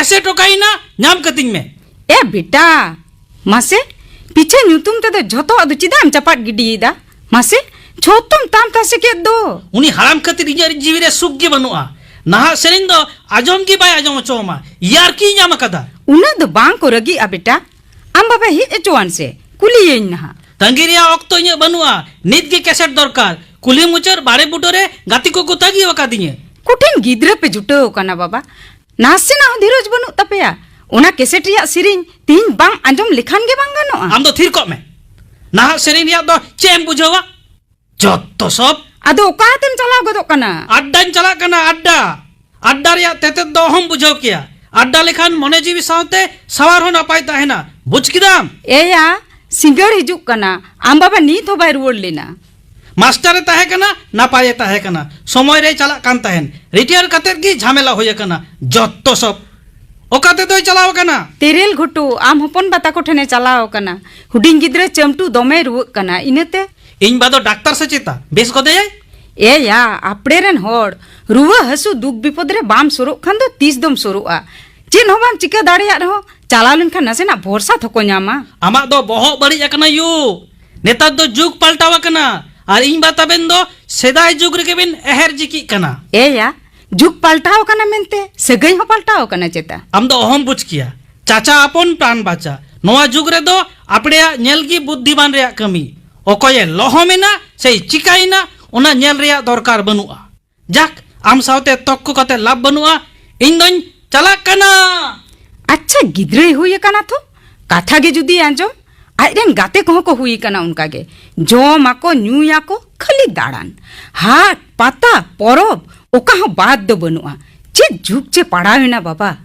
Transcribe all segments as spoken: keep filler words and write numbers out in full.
ᱥᱮ ᱴᱚᱠᱟᱭᱮᱱᱟ, ᱧᱟᱢ ᱠᱟᱹᱛᱤᱧ ᱢᱮ᱾ ᱮ ᱵᱮᱴᱟ, ᱢᱟᱥᱮ, ᱯᱤᱪᱷᱟᱹ ᱧᱩᱛᱩᱢ ᱛᱮᱫᱚ ᱡᱷᱚᱛᱚᱣᱟᱜ ᱫᱚ ᱪᱮᱫᱟᱜ ᱮᱢ ᱪᱟᱯᱟᱫ ᱜᱤᱰᱤᱭᱮᱫᱟ? ᱢᱟᱥᱮ, ᱡᱷᱚᱛᱚᱢ ᱛᱟᱢ ᱛᱟᱥᱮ ᱠᱮᱫ ᱫᱚ᱾ ᱩᱱᱤ ᱦᱟᱲᱟᱢ ᱠᱷᱟᱹᱛᱤᱨ ᱤᱧᱟᱹᱜ ᱡᱤᱣᱤ ᱨᱮ ᱥᱩᱠ ᱜᱮ ᱵᱟᱹᱱᱩᱜᱼᱟ᱾ ᱱᱟᱦᱟᱜ ᱥᱮᱨᱮᱧ ᱫᱚ ᱟᱸᱡᱚᱢ ᱜᱮ ᱵᱟᱭ ᱟᱸᱡᱚᱢ ᱦᱚᱪᱚᱣᱟᱢᱟ᱾ ᱤᱭᱟᱨᱠᱤ ᱧᱟᱢ ᱟᱠᱟᱫᱟ᱾ ᱩᱱᱟᱹᱜ ᱫᱚ ᱵᱟᱝ ᱠᱚ ᱨᱟᱹᱜᱤᱜᱼᱟ ᱵᱮᱴᱟ᱾ ᱟᱢ ᱵᱟᱵᱟ ᱦᱮᱡ ᱦᱚᱪᱚᱣᱟᱱ ᱥᱮ, ᱠᱩᱞᱤᱭᱟᱹᱧ ᱱᱟᱦᱟᱜ᱾ ᱛᱟᱺᱜᱤ ᱨᱮᱭᱟᱜ ᱚᱠᱛᱚ ᱤᱧᱟᱹᱜ ᱵᱟᱹᱱᱩᱜᱼᱟ᱾ ᱱᱤᱛ ᱜᱮ ᱠᱮᱥᱮᱴ ᱫᱚᱨᱠᱟᱨ᱾ ᱠᱩᱞᱦᱤ ᱢᱩᱪᱟᱹᱫ ᱵᱟᱲᱮ ᱵᱩᱴᱟᱹ ᱨᱮ ᱜᱟᱛᱮ ᱠᱚᱠᱚ ᱛᱟᱺᱜᱤ ᱟᱠᱟᱫᱤᱧᱟᱹ᱾ ᱠᱚᱴᱷᱤᱱ ᱜᱤᱫᱽᱨᱟᱹ ᱯᱮ ᱡᱩᱴᱟᱹᱣ ᱟᱠᱟᱱᱟ ᱵᱟᱵᱟ᱾ ᱱᱟᱥᱮᱱᱟᱜ ᱦᱚᱸ ᱫᱷᱤᱨᱚᱡᱽ ᱵᱟᱹᱱᱩᱜ ᱛᱟᱯᱮᱭᱟ? ᱚᱱᱟ ᱠᱮᱥᱮᱴ ᱨᱮᱭᱟᱜ ᱥᱮᱨᱮᱧ ᱛᱤᱦᱤᱧ ᱵᱟᱝ ᱟᱸᱡᱚᱢ ᱞᱮᱠᱷᱟᱱ ᱜᱮ ᱵᱟᱝ ᱜᱟᱱᱚᱜᱼᱟ? ᱟᱢ ᱫᱚ ᱛᱷᱤᱨ ᱠᱚᱜ ᱢᱮ᱾ ᱱᱟᱦᱟᱜ ᱥᱮᱨᱮᱧ ᱨᱮᱭᱟᱜ ᱫᱚ ᱪᱮᱫ ᱮᱢ ᱵᱩᱡᱷᱟᱹᱣᱟ? ᱡᱚᱛᱚ ᱥᱚᱵ᱾ ᱟᱫᱚ ᱚᱠᱟᱛᱮᱢ ᱪᱟᱞᱟᱣ ᱜᱚᱫᱚᱜ ᱠᱟᱱᱟ? ᱟᱰᱰᱟᱧ ᱪᱟᱞᱟᱜ ᱠᱟᱱᱟ, ᱟᱰᱰᱟ᱾ ᱟᱰᱰᱟ ᱨᱮᱭᱟᱜ ᱛᱮᱛᱮᱫ ᱫᱚ ᱚᱦᱚᱢ ᱵᱩᱡᱷᱟᱹᱣ ᱠᱮᱭᱟ᱾ ᱟᱰᱰᱟ ᱞᱮᱠᱷᱟᱱ ᱢᱚᱱᱮ ᱡᱤᱣᱤ ᱥᱟᱶᱛᱮ ᱥᱟᱶᱟᱨ ᱦᱚᱸ ᱱᱟᱯᱟᱭ ᱛᱟᱦᱮᱱᱟ᱾ ᱵᱩᱡᱽ ᱠᱮᱫᱟᱢ? ᱮᱭᱟ, ᱥᱤᱸᱜᱟᱹᱲ ᱦᱤᱡᱩᱜ ᱠᱟᱱᱟ᱾ ᱟᱢ ᱵᱟᱵᱟ ᱱᱤᱛ ᱦᱚᱸ ᱵᱟᱭ ᱨᱩᱣᱟᱹᱲ ᱞᱮᱱᱟ᱾ ᱢᱟᱥᱴᱟᱨᱮ ᱛᱟᱦᱮᱸ ᱠᱟᱱᱟ, ᱱᱟᱯᱟᱭᱮ ᱛᱟᱦᱮᱸ ᱠᱟᱱᱟ, ᱥᱚᱢᱚᱭ ᱨᱮᱭ ᱪᱟᱞᱟᱜ ᱠᱟᱱ ᱛᱟᱦᱮᱱ᱾ ᱨᱤᱴᱟᱭᱟᱨ ᱠᱟᱛᱮᱫ ᱜᱮ ᱡᱷᱟᱢᱮᱞᱟ ᱦᱩᱭ ᱟᱠᱟᱱᱟ᱾ ᱡᱚᱛᱚ ᱥᱚᱵ᱾ ᱚᱠᱟ ᱛᱮᱫᱚᱭ ᱪᱟᱞᱟᱣ ᱟᱠᱟᱱᱟ? ᱛᱮᱨᱮᱞ ᱜᱷᱩᱴᱩ, ᱟᱢ ᱦᱚᱯᱚᱱ ᱵᱟ ᱛᱟᱠᱚ ᱴᱷᱮᱱᱮ ᱪᱟᱞᱟᱣ ᱟᱠᱟᱱᱟ᱾ ᱦᱩᱰᱤᱧ ᱜᱤᱫᱽᱨᱟᱹ ᱪᱟᱹᱢᱴᱩ ᱫᱚᱢᱮᱭ ᱨᱩᱣᱟᱹᱜ ᱠᱟᱱᱟ, ᱤᱱᱟᱹᱛᱮ᱾ ᱤᱧ ᱵᱟ ᱫᱚ ᱰᱟᱠᱛᱟᱨ ᱥᱮ ᱪᱮᱛᱟ? ᱵᱮᱥ ᱜᱚᱫᱮᱭᱟᱭ? ᱮᱭᱟ, ᱟᱯᱲᱮ ᱨᱮᱱ ᱦᱚᱲ, ᱨᱩᱣᱟᱹ ᱦᱟᱹᱥᱩ ᱫᱩᱠ ᱵᱤᱯᱚᱫ ᱨᱮ ᱵᱟᱢ ᱥᱩᱨᱩᱜ ᱠᱷᱟᱱ ᱫᱚ ᱛᱤᱥ ᱫᱚᱢ ᱥᱩᱨᱩᱜᱼᱟ? ᱪᱮᱫ ᱦᱚᱸ ᱵᱟᱢ ᱪᱤᱠᱟᱹ ᱫᱟᱲᱮᱭᱟᱜ ᱨᱮᱦᱚᱸ ᱪᱟᱞᱟᱣ ᱞᱮᱱᱠᱷᱟᱱ ᱱᱟᱥᱮᱱᱟᱜ ᱵᱷᱚᱨᱥᱟ ᱛᱷᱚᱠᱚ ᱧᱟᱢᱟ᱾ ᱟᱢᱟᱜ ᱫᱚ ᱵᱚᱦᱚᱜ ᱵᱟᱹᱲᱤᱡ ᱟᱠᱟᱱᱟ ᱭᱩ᱾ ᱱᱮᱛᱟᱨ ᱫᱚ ᱡᱩᱜᱽ ᱯᱟᱞᱴᱟᱣ ᱟᱠᱟᱱᱟ, ᱟᱨ ᱤᱧ ᱵᱟ ᱛᱟᱵᱮᱱ ᱫᱚ ᱥᱮᱫᱟᱭ ᱡᱩᱜᱽ ᱨᱮᱜᱮ ᱵᱮᱱ ᱮᱦᱮᱨ ᱡᱤᱠᱤᱜ ᱠᱟᱱᱟ᱾ ᱮᱭᱟ, ᱡᱩᱜᱽ ᱯᱟᱞᱴᱟᱣ ᱟᱠᱟᱱᱟ ᱢᱮᱱᱛᱮ ᱥᱟᱹᱜᱟᱹᱭ ᱦᱚᱸ ᱯᱟᱞᱴᱟᱣ ᱟᱠᱟᱱᱟ ᱪᱮᱛᱟ? ᱟᱢ ᱫᱚ ᱚᱦᱚᱢ ᱵᱩᱡᱽ ᱠᱮᱭᱟ᱾ ᱪᱟᱪᱟ ᱟᱯᱚᱱ ᱯᱨᱟᱱ ᱵᱟᱪᱟ᱾ ᱱᱚᱣᱟ ᱡᱩᱜᱽ ᱨᱮᱫᱚ ᱟᱯᱲᱮᱭᱟᱜ ᱧᱮᱞ ᱜᱮ ᱵᱩᱫᱽᱫᱷᱤᱢᱟᱱ ᱨᱮᱭᱟᱜ ᱠᱟᱹᱢᱤ᱾ ᱚᱠᱚᱭᱮ ᱞᱚᱦᱚᱢᱮᱱᱟ ᱥᱮᱭ ᱪᱤᱠᱟᱭᱮᱱᱟ, ᱚᱱᱟ ᱧᱮᱞ ᱨᱮᱭᱟᱜ ᱫᱚᱨᱠᱟᱨ ᱵᱟᱹᱱᱩᱜᱼᱟ᱾ ᱡᱟᱠ, ᱟᱢ ᱥᱟᱶᱛᱮ ᱛᱚᱠᱠᱚ ᱠᱟᱛᱮ ᱞᱟᱵᱷ ᱵᱟᱹᱱᱩᱜᱼᱟ᱾ ᱤᱧ ᱫᱚᱧ ᱪᱟᱞᱟᱜ ᱠᱟᱱᱟ᱾ ᱟᱪᱪᱷᱟ, ᱜᱤᱫᱽᱨᱟᱹᱭ ᱦᱩᱭ ᱟᱠᱟᱱᱟ ᱛᱚ, ᱠᱟᱛᱷᱟ ᱜᱮ ᱡᱩᱫᱤ ᱟᱸᱡᱚᱢ, ᱟᱡ ᱨᱮᱱ ᱜᱟᱛᱮ ᱠᱚᱦᱚᱸ ᱠᱚ ᱦᱩᱭ ᱟᱠᱟᱱᱟ ᱚᱱᱠᱟ ᱜᱮ᱾ ᱡᱚᱢ ᱟᱠᱚ, ᱧᱩᱭᱟᱠᱚ, ᱠᱷᱟᱹᱞᱤ ᱫᱟᱬᱟᱱ᱾ ᱦᱟᱴ, ᱯᱟᱛᱟ, ᱯᱚᱨᱚᱵᱽ, ᱚᱠᱟ ᱦᱚᱸ ᱵᱟᱫ ᱫᱚ ᱵᱟᱹᱱᱩᱜᱼᱟ᱾ ᱪᱮᱫ ᱡᱩᱜᱽ ᱪᱮ ᱯᱟᱲᱟᱣ ᱮᱱᱟ ᱵᱟᱵᱟ᱾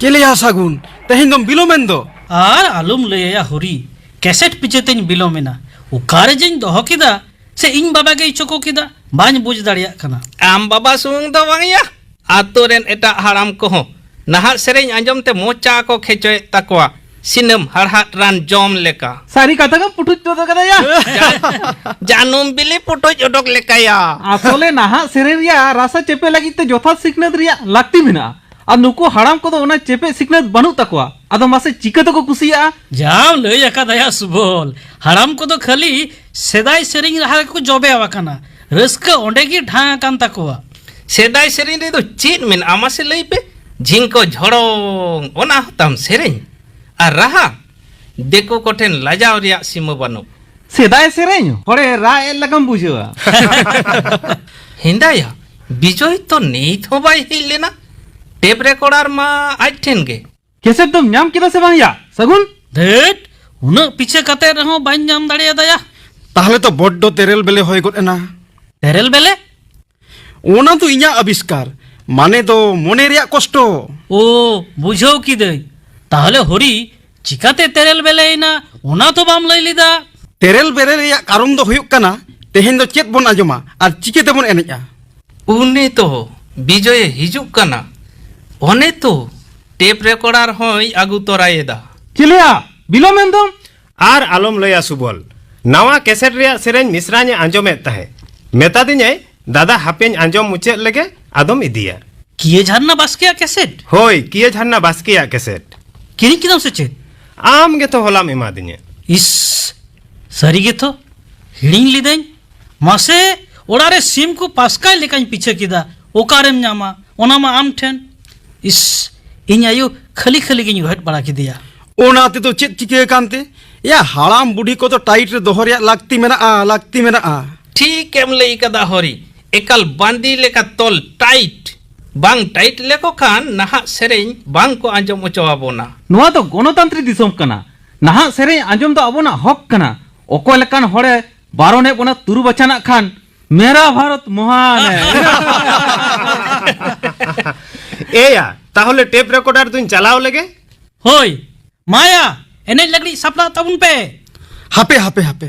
ᱪᱮᱞᱮᱭᱟ ᱥᱟᱹᱜᱩᱱ, ᱛᱮᱦᱮᱧ ᱫᱚᱢ ᱵᱤᱞᱚᱢᱮᱱ ᱫᱚ? ᱟᱨ ᱟᱞᱚᱢ ᱞᱟᱹᱭ ᱟᱭᱟ ᱦᱚᱨᱤ, ᱠᱮᱥᱮᱴ ᱯᱤᱪᱷᱟᱹ ᱛᱮᱧ ᱵᱤᱞᱚᱢ ᱮᱱᱟ᱾ ᱚᱠᱟᱨᱮ ᱡᱮᱧ ᱫᱚᱦᱚ ᱠᱮᱫᱟ, ᱥᱮ ᱤᱧ ᱵᱟᱵᱟ ᱜᱮᱭ ᱪᱚᱠᱚ ᱠᱮᱫᱟ? ᱵᱟᱹᱧ ᱵᱩᱡᱽ ᱫᱟᱲᱮᱭᱟᱜ ᱠᱟᱱᱟ᱾ ᱟᱢ ᱵᱟᱵᱟ ᱥᱩᱢᱩᱝ ᱫᱚ ᱵᱟᱝᱭᱟ, ᱟᱛᱳ ᱨᱮᱱ ᱮᱴᱟᱜ ᱦᱟᱲᱟᱢ ᱠᱚᱦᱚᱸ ᱱᱟᱦᱟᱜ ᱥᱮᱨᱮᱧ ᱟᱸᱡᱚᱢ ᱛᱮ ᱢᱚᱪᱟ ᱠᱚ ᱠᱷᱮᱪᱚᱭᱮᱫ ᱛᱟᱠᱚᱣᱟ, ᱥᱤᱱᱟᱹᱢ ᱦᱟᱲᱦᱟᱫ ᱨᱟᱱ ᱡᱚᱢ ᱞᱮᱠᱟ᱾ ᱥᱟᱹᱨᱤ ᱠᱟᱛᱷᱟ ᱜᱮᱢ ᱯᱩᱴᱩᱡ ᱜᱚᱫ ᱠᱟᱫᱟ ᱭᱟ᱾ ᱡᱟ-, ᱡᱟᱹᱱᱩᱢ ᱵᱤᱞᱤ ᱯᱩᱴᱩᱡ ᱚᱰᱚᱠ ᱞᱮᱠᱟᱭᱟ᱾ ᱟᱥᱚᱞᱮ ᱱᱟᱦᱟᱜ ᱥᱮᱨᱮᱧ ᱨᱮᱭᱟᱜ ᱨᱟᱥᱟ ᱪᱮᱯᱮ ᱞᱟᱹᱜᱤᱫ ᱛᱮ ᱡᱚᱛᱷᱟᱛ ᱥᱤᱠᱷᱱᱟᱹᱛ ᱨᱮᱭᱟᱜ ᱞᱟᱹᱠᱛᱤ ᱢᱮᱱᱟᱜᱼᱟ᱾ ᱟᱨ ᱱᱩᱠᱩ ᱦᱟᱲᱟᱢ ᱠᱚᱫᱚ ᱚᱱᱟ ᱪᱮᱯᱮᱡ ᱥᱤᱠᱷᱱᱟᱹᱛ ᱵᱟᱹᱱᱩᱜ ᱛᱟᱠᱚᱣᱟ᱾ ᱟᱫᱚ ᱢᱟᱥᱮ ᱪᱤᱠᱟᱹ ᱛᱮᱠᱚ ᱠᱩᱥᱤᱭᱟᱜᱼᱟ? ᱡᱟᱢ ᱞᱟᱹᱭ ᱟᱠᱟᱫᱟ ᱭᱟ ᱥᱩᱵᱚᱞ, ᱦᱟᱲᱟᱢ ᱠᱚᱫᱚ ᱠᱷᱟᱹᱞᱤ ᱥᱮᱫᱟᱭ ᱥᱮᱨᱮᱧ ᱨᱟᱦᱟ ᱨᱮᱠᱚ ᱡᱚᱵᱮ ᱟᱠᱟᱱᱟ᱾ ᱨᱟᱹᱥᱠᱟᱹ ᱚᱸᱰᱮ ᱜᱮ ᱰᱷᱟᱝ ᱟᱠᱟᱱ ᱛᱟᱠᱚᱣᱟ᱾ ᱥᱮᱫᱟᱭ ᱥᱮᱨᱮᱧ ᱨᱮᱫᱚ ᱪᱮᱫ ᱢᱮᱱᱟᱜᱼᱟ ᱢᱟᱥᱮ ᱞᱟᱹᱭ ᱯᱮ? ᱡᱷᱤᱝᱠᱚ ᱡᱷᱚᱲᱚᱝ, ᱚᱱᱟ ᱦᱚᱸᱛᱟᱢ ᱥᱮᱨᱮᱧ? ᱟᱨ ᱨᱟᱦᱟ? ᱫᱤᱠᱩ ᱠᱚᱴᱷᱮᱱ ᱞᱟᱡᱟᱣ ᱨᱮᱭᱟᱜ ᱥᱤᱢᱟᱹ ᱵᱟᱹᱱᱩᱜ᱾ ᱥᱮᱫᱟᱭ ᱥᱮᱨᱮᱧ ᱦᱚᱲᱮ ᱨᱟᱜ ᱮᱫ ᱞᱮᱠᱟᱢ ᱵᱩᱡᱷᱟᱹᱣᱟ᱾ ᱦᱮᱸᱫᱟᱭᱟ, ᱵᱤᱡᱚᱭ ᱛᱚ ᱱᱤᱛ ᱦᱚᱸ ᱵᱟᱭ ᱦᱮᱡ ᱞᱮᱱᱟ᱾ ᱴᱮᱯ ᱨᱮᱠᱚᱨᱰᱟᱨ ᱢᱟ ᱟᱡ ᱴᱷᱮᱱ ᱜᱮ᱾ ᱠᱮᱥᱮᱴ ᱫᱚᱢ ᱧᱟᱢ ᱠᱮᱫᱟ ᱥᱮ ᱵᱟᱝ ᱭᱟ, ᱥᱟᱹᱜᱩᱱ? ᱫᱷᱮᱴ, ᱩᱱᱟᱹᱜ ᱯᱤᱪᱷᱟᱹ ᱠᱟᱛᱮ ᱨᱮᱦᱚᱸ ᱵᱟᱹᱧ ᱧᱟᱢ ᱫᱟᱲᱮᱭᱟᱫᱟᱭᱟ᱾ ᱛᱟᱦᱞᱮ ᱛᱚ ᱵᱚᱰᱰᱚ ᱛᱮᱨᱮᱞ ᱵᱮᱞᱮ ᱦᱩᱭ ᱜᱚᱫ ᱮᱱᱟ᱾ ᱛᱮᱨᱮᱞ ᱵᱮᱞᱮ? ᱚᱱᱟ ᱫᱚ ᱤᱧᱟᱹᱜ ᱟᱵᱤᱥᱠᱟᱨ, ᱢᱟᱱᱮ ᱫᱚ ᱢᱚᱱᱮ ᱨᱮᱭᱟᱜ ᱠᱚᱥᱴᱚ᱾ ᱳ, ᱵᱩᱡᱷᱟᱹᱣ ᱠᱤᱫᱟᱹᱧ᱾ ᱛᱟᱦᱞᱮ ᱦᱚᱨᱤ, ᱪᱤᱠᱟᱛᱮ ᱛᱮᱨᱮᱞ ᱵᱮᱞᱮᱭᱮᱱᱟ, ᱚᱱᱟ ᱛᱚ ᱵᱟᱢ ᱞᱟᱹᱭ ᱞᱮᱫᱟ? ᱛᱮᱨᱮᱞ ᱵᱮᱨᱮᱞ ᱨᱮᱭᱟᱜ ᱠᱟᱨᱚᱱ ᱫᱚ ᱦᱩᱭᱩᱜ ᱠᱟᱱᱟ, ᱛᱮᱦᱮᱧ ᱫᱚ ᱪᱮᱫ ᱵᱚᱱ ᱟᱸᱡᱚᱢᱟ ᱟᱨ ᱪᱤᱠᱟᱹ ᱛᱮᱵᱚᱱ ᱮᱱᱮᱡᱼᱟ? ᱩᱱᱤ ᱛᱚ ᱵᱤᱡᱚᱭᱮ ᱦᱤᱡᱩᱜ ᱠᱟᱱᱟ᱾ ᱚᱱᱮ ᱛᱚ ᱴᱮᱯ ᱨᱮᱠᱚᱨᱰᱟᱨ ᱦᱚᱸᱭ ᱟᱹᱜᱩ ᱛᱚᱨᱟᱭᱮᱫᱟ᱾ ᱪᱮᱞᱮᱭᱟ, ᱵᱤᱞᱚᱢ ᱮᱱ ᱫᱚᱢ᱾ ᱟᱨ ᱟᱞᱚᱢ ᱞᱟᱹᱭᱟ ᱥᱩᱵᱚᱞ, ᱱᱟᱣᱟ ᱠᱮᱥᱮᱴ ᱨᱮᱭᱟᱜ ᱥᱮᱨᱮᱧ ᱢᱤᱥᱨᱟᱧ ᱮ ᱟᱸᱡᱚᱢᱮᱫ ᱛᱟᱦᱮᱸ᱾ ᱢᱮᱛᱟ ᱫᱤᱧᱟᱭ, "ᱫᱟᱫᱟ, ᱦᱟᱯᱮᱧ ᱟᱸᱡᱚᱢ ᱢᱩᱪᱟᱹᱫ ᱞᱮᱜᱮ, ᱟᱫᱚᱢ ᱤᱫᱤᱭᱟ᱾" ᱠᱤᱭᱟᱹ ᱡᱷᱟᱨᱱᱟ ᱵᱟᱥᱠᱮᱭᱟᱜ ᱠᱮᱥᱮᱴ? ᱦᱳᱭ, ᱠᱤᱭᱟᱹ ᱡᱷᱟᱨᱱᱟ ᱵᱟᱥᱠᱮᱭᱟᱜ ᱠᱮᱥᱮᱴ᱾ ᱠᱤᱨᱤᱧ ᱠᱮᱫᱟᱢ ᱥᱮ ᱪᱮᱫ? ᱟᱢ ᱜᱮᱛᱚ ᱦᱚᱞᱟᱢ ᱮᱢᱟᱫᱤᱧᱟ᱾ ᱤᱥ, ᱥᱟᱹᱨᱤ ᱜᱮᱛᱚ, ᱦᱤᱲᱤᱧ ᱞᱤᱫᱟᱹᱧ᱾ ᱢᱟᱥᱮ, ᱚᱲᱟᱜ ᱨᱮ ᱥᱤᱢ ᱠᱚ ᱯᱟᱥᱠᱟᱭ ᱞᱮᱠᱟᱧ ᱯᱤᱪᱷᱟᱹ ᱠᱮᱫᱟ, ᱚᱠᱟᱨᱮᱢ ᱧᱟᱢᱟ? ᱚᱱᱟ ᱢᱟ ᱟᱢ ᱴᱷᱮᱱ᱾ ᱤᱥ, ᱤᱧ ᱟᱭᱳ ᱠᱷᱟᱹᱞᱤ ᱠᱷᱟᱹᱞᱤ ᱜᱤᱧ ᱨᱚᱦᱮᱫ ᱵᱟᱲᱟ ᱠᱮᱫᱮᱭᱟ᱾ ᱚᱱᱟ ᱛᱮᱫᱚ ᱪᱮᱫ ᱪᱤᱠᱟᱹ ᱟᱠᱟᱱ ᱛᱮ? ᱭᱟ, ᱦᱟᱲᱟᱢ ᱵᱩᱰᱷᱤ ᱠᱚᱫᱚ ᱴᱟᱭᱤᱴ ᱨᱮ ᱫᱚᱦᱚ ᱨᱮᱭᱟᱜ ᱞᱟᱹᱠᱛᱤ ᱢᱮᱱᱟᱜᱼᱟ, ᱞᱟᱹᱠᱛᱤ ᱢᱮᱱᱟᱜᱼᱟ᱾ ᱴᱷᱤᱠ ᱮᱢ ᱞᱟᱹᱭ ᱠᱟᱫᱟ ᱦᱚᱨᱤ, ᱮᱠᱟᱞ ᱵᱟᱸᱫᱤ ᱞᱮᱠᱟ ᱛᱚᱞ ᱴᱟᱭᱤᱴ᱾ ᱵᱟᱝ ᱴᱟᱭᱤᱴ ᱞᱮᱠᱚ ᱠᱷᱟᱱ ᱱᱟᱦᱟᱜ ᱥᱮᱨᱮᱧ ᱵᱟᱝ ᱠᱚ ᱟᱸᱡᱚᱢ ᱦᱚᱪᱚ ᱟᱵᱚᱱᱟ᱾ ᱱᱚᱣᱟ ᱫᱚ ᱜᱚᱱᱚᱛᱟᱱᱛᱨᱤᱠ ᱫᱤᱥᱚᱢ ᱠᱟᱱᱟ᱾ ᱱᱟᱦᱟᱜ ᱥᱮᱨᱮᱧ ᱟᱸᱡᱚᱢ ᱫᱚ ᱟᱵᱚᱱᱟᱜ ᱦᱚᱠ ᱠᱟᱱᱟ᱾ ᱚᱠᱚᱭ ᱞᱮᱠᱟᱱ ᱦᱚᱲᱮ ᱵᱟᱨᱚᱱᱮᱫ ᱵᱚᱱᱟ ᱛᱩᱨᱩ ᱵᱟᱪᱷᱟᱱᱟᱜ ᱠᱷᱟᱱ, ᱢᱮᱨᱟ ᱵᱷᱟᱨᱚᱛ ᱢᱚᱦᱟᱱ ᱦᱮ᱾ ᱮᱭᱟ, ᱛᱟᱦᱚᱞᱮ ᱴᱮᱯ ᱨᱮᱠᱚᱨᱰᱟᱨ ᱫᱩᱧ ᱪᱟᱞᱟᱣ ᱞᱮᱜᱮ᱾ ᱦᱳᱭ, ᱢᱟᱭᱟ, ᱮᱱᱮᱡ ᱞᱟᱹᱜᱤᱫ ᱥᱟᱯᱲᱟᱣ ᱛᱟᱵᱚᱱ ᱯᱮ᱾ ᱦᱟᱯᱮ, ᱦᱟᱯᱮ, ᱦᱟᱯᱮ,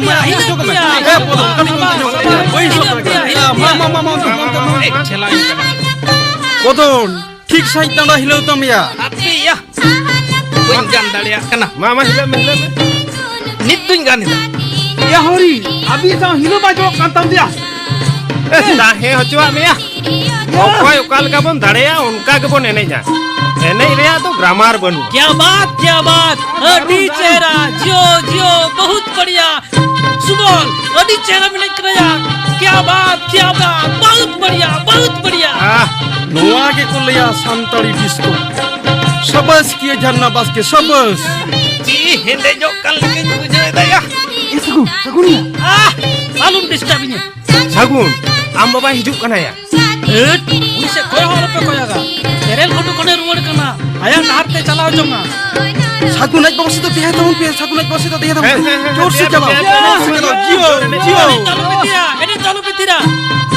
ᱯᱮᱭᱟ, ᱦᱤᱞᱟᱹᱣ ᱯᱮᱭᱟ᱾ ᱮ, ᱵᱚᱫᱚᱱ, ᱠᱟᱹᱴᱤᱡ ᱚᱱᱛᱮ ᱧᱚᱜ ᱢᱮ᱾ ᱦᱤᱞᱟᱹᱣ ᱯᱮᱭᱟ, ᱦᱤᱞᱟᱹᱣ ᱯᱮᱭᱟ᱾ ᱢᱟ, ᱢᱟ, ᱢᱟ, ᱢᱟ, ᱚᱱᱛᱮ, ᱚᱱᱛᱮ, ᱚᱱᱛᱮ᱾ ᱮ, ᱪᱷᱮᱞᱟᱭ ᱠᱟᱱᱟ᱾ ᱵᱚᱫᱚᱱ, ᱴᱷᱤᱠ ᱥᱟᱺᱦᱤᱡ ᱰᱟᱸᱰᱟ ᱦᱤᱞᱟᱹᱣ ᱛᱟᱢ ᱭᱟ᱾ ᱟᱯᱮ ᱭᱟ, ᱵᱟᱹᱧ ᱜᱟᱱ ᱫᱟᱲᱮᱭᱟᱜ ᱠᱟᱱᱟ᱾ ᱢᱟ, ᱢᱟ, ᱦᱤᱞᱟᱹᱜ ᱢᱮ, ᱦᱤᱞᱟᱹᱜ ᱢᱮ᱾ ᱱᱤᱛ ᱫᱩᱧ ᱜᱟᱱ ᱮᱫᱟ᱾ ᱭᱟ ᱦᱚᱨᱤ, ᱟᱹᱵᱤᱱ ᱥᱟᱶ ᱦᱤᱞᱟᱹᱣ ᱵᱟᱭ ᱡᱚᱲᱚᱜ ᱠᱟᱱ ᱛᱟᱢ ᱫᱚᱭᱟ᱾ ᱮ, ᱛᱟᱦᱮᱸ ᱦᱚᱪᱚᱣᱟᱜ ᱢᱮᱭᱟ᱾ ᱚᱠᱚᱭ ᱚᱠᱟ ᱞᱮᱠᱟ ᱵᱚᱱ ᱫᱟᱲᱮᱭᱟᱜᱼᱟ, ᱚᱱᱠᱟ ᱜᱮᱵᱚᱱ ᱮᱱᱮᱡᱟ᱾ ᱮᱱᱮᱡ ᱨᱮᱭᱟᱜ ᱫᱚ ᱜᱨᱟᱢᱟᱨ ᱵᱟᱹᱱᱩᱜᱼᱟ᱾ ᱠᱭᱟ ᱵᱟᱛ, ᱠᱭᱟ ᱵᱟᱛ, ᱟᱹᱰᱤ ᱪᱮᱦᱨᱟ, ᱡᱤᱭᱳ, ᱡᱤᱭᱳ, ᱵᱚᱦᱩᱛ ᱵᱟᱲᱤᱭᱟ᱾ ᱥᱩᱵᱚᱞ, ᱟᱹᱰᱤ ᱪᱮᱦᱨᱟ ᱮᱱᱮᱡ ᱠᱟᱱᱟ ᱭᱟ᱾ ᱠᱭᱟ ᱵᱟᱛ, ᱠᱭᱟ ᱵᱟᱛ, ᱵᱚᱦᱩᱛ ᱵᱟᱲᱤᱭᱟ, ᱵᱚᱦᱩᱛ ᱵᱟᱲᱤᱭᱟ᱾ ᱟᱦ, ᱱᱚᱣᱟ ᱜᱮᱠᱚ ᱞᱟᱹᱭᱟ ᱥᱟᱱᱛᱟᱲᱤ ᱰᱤᱥᱠᱳ᱾ ᱥᱟᱵᱟᱥ ᱠᱤᱭᱟᱹ ᱡᱷᱟᱨᱱᱟ ᱵᱟᱥᱠᱮ, ᱥᱟᱵᱟᱥ᱾ ᱡᱤᱣᱤ ᱦᱮᱸᱫᱮᱡᱚᱜ ᱠᱟᱱ ᱞᱮᱠᱟᱧ ᱵᱩᱡᱷᱟᱹᱣ ᱮᱫᱟ ᱭᱟ᱾ ᱮ ᱥᱟᱹᱜᱩᱱ, ᱥᱟᱹᱜᱩᱱ ᱭᱟ᱾ ᱟᱦ, ᱟᱞᱚᱢ ᱰᱤᱥᱴᱟᱵ ᱤᱧᱟ᱾ ᱥᱟᱹᱜᱩᱱ, ᱟᱢ ᱵᱟᱵᱟᱭ ᱦᱤᱡᱩᱜ ᱠᱟᱱᱟ ᱭᱟ᱾ ᱦᱟᱹᱴ, ᱩᱱᱤ ᱥᱮᱫ ᱠᱚᱭᱚᱜ ᱦᱚᱸ ᱟᱞᱚᱯᱮ ᱠᱚᱭᱚᱜᱟ᱾ ᱮᱨᱮᱞ ᱜᱷᱩᱴᱩ ᱠᱷᱚᱱᱮ ᱨᱩᱣᱟᱹᱲ ᱠᱟᱱᱟ, ᱟᱭᱟᱜ ᱰᱟᱦᱟᱨ ᱛᱮ ᱪᱟᱞᱟᱣ ᱡᱚᱝᱟ᱾ ᱥᱟᱹᱜᱩᱱ ᱟᱡ ᱵᱟᱵᱟ ᱥᱮᱫ ᱫᱚ ᱫᱮᱭᱟ ᱛᱟᱵᱚᱱ ᱯᱮ, ᱥᱟᱹᱜᱩᱱ ᱟᱡ ᱵᱟᱵᱟ ᱥᱮᱫ ᱫᱚ ᱫᱮᱭᱟ ᱛᱟᱵᱚᱱ ᱯᱮ᱾ ᱦᱮᱸ, ᱦᱮᱸ, ᱦᱮᱸ, ᱡᱳᱨ ᱥᱮ ᱫᱮᱭᱟ, ᱪᱟᱞᱟᱣ, ᱫᱮᱭᱟ, ᱡᱳᱨ ᱥᱮ ᱫᱮᱭᱟ, ᱪᱟᱞᱟᱣ, ᱫᱮᱭᱟ, ᱡᱤᱭᱳ, ᱫᱮᱭᱟ, ᱡᱤᱭᱳ᱾ ᱟᱹᱰᱤ ᱪᱟᱞᱩ ᱯᱮ ᱛᱷᱤᱨᱟ, ᱟᱹᱰᱤ ᱪᱟᱞᱩ ᱯᱮ ᱛᱷᱤᱨᱟ᱾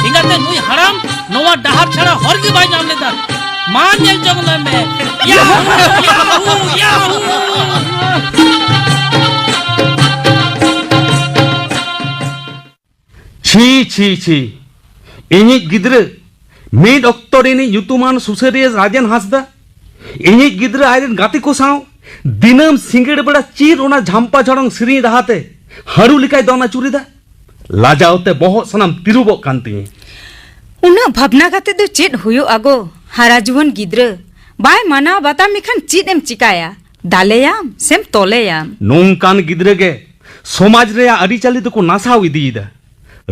ᱮᱸᱜᱟᱛᱮ ᱱᱩᱭ ᱦᱟᱲᱟᱢ ᱱᱚᱣᱟ ᱰᱟᱦᱟᱨ ᱪᱷᱟᱲᱟ ᱦᱚᱨ ᱜᱮ ᱵᱟᱭ ᱧᱟᱢ ᱞᱮᱫᱟ᱾ ᱢᱟ ᱧᱮᱞ ᱡᱚᱝ ᱞᱮ ᱢᱮ᱾ ᱭᱟᱦᱩ, ᱭᱟᱦᱩ, ᱭᱟᱦᱩ᱾ ᱪᱷᱤ, ᱪᱷᱤ, ᱪᱷᱤ᱾ ᱤᱧᱤᱡ ᱜᱤᱫᱽᱨᱟᱹ, ᱢᱤᱫ ᱚᱠᱛᱚ ᱨᱤᱱᱤᱡ ᱧᱩᱛᱩᱢᱟᱱ ᱥᱩᱥᱟᱹᱨᱤᱭᱟᱹ ᱨᱟᱡᱮᱱ ᱦᱟᱸᱥᱫᱟ, ᱤᱧᱤᱡ ᱜᱤᱫᱽᱨᱟᱹ ᱟᱡ ᱨᱮᱱ ᱜᱟᱛᱮ ᱠᱚ ᱥᱟᱶ ᱫᱤᱱᱟᱹᱢ ᱥᱤᱸᱜᱟᱹᱲ ᱵᱮᱲᱟ ᱪᱮᱫ ᱚᱱᱟ ᱡᱷᱟᱢᱯᱟ ᱡᱷᱟᱲᱚᱝ ᱥᱮᱨᱮᱧ ᱨᱟᱦᱟᱛᱮ ᱦᱟᱹᱲᱩ ᱞᱮᱠᱟᱭ ᱫᱚᱱ ᱟᱹᱪᱩᱨᱮᱫᱟ᱾ ᱞᱟᱡᱟᱣ ᱛᱮ ᱵᱚᱦᱚᱜ ᱥᱟᱱᱟᱢ ᱛᱤᱨᱩᱵᱚᱜ ᱠᱟᱱ ᱛᱤᱧᱟᱹ᱾ ᱩᱱᱟᱹᱜ ᱵᱷᱟᱵᱽᱱᱟ ᱠᱟᱛᱮ ᱫᱚ ᱪᱮᱫ ᱦᱩᱭᱩᱜᱼᱟ ᱜᱚ? ᱦᱟᱨᱟ ᱡᱩᱣᱟᱹᱱ ᱜᱤᱫᱽᱨᱟᱹ ᱵᱟᱭ ᱢᱟᱱᱟᱣ ᱵᱟᱛᱟᱣ ᱢᱮᱠᱷᱟᱱ ᱪᱮᱫ ᱮᱢ ᱪᱤᱠᱟᱭᱟ? ᱫᱟᱞᱮᱭᱟᱢ ᱥᱮᱢ ᱛᱚᱞᱮᱭᱟᱢ? ᱱᱚᱝᱠᱟᱱ ᱜᱤᱫᱽᱨᱟᱹ ᱜᱮ ᱥᱚᱢᱟᱡᱽ ᱨᱮᱭᱟᱜ ᱟᱹᱨᱤᱪᱟᱹᱞᱤ ᱫᱚᱠᱚ ᱱᱟᱥᱟᱣ ᱤᱫᱤᱭᱮᱫᱟ᱾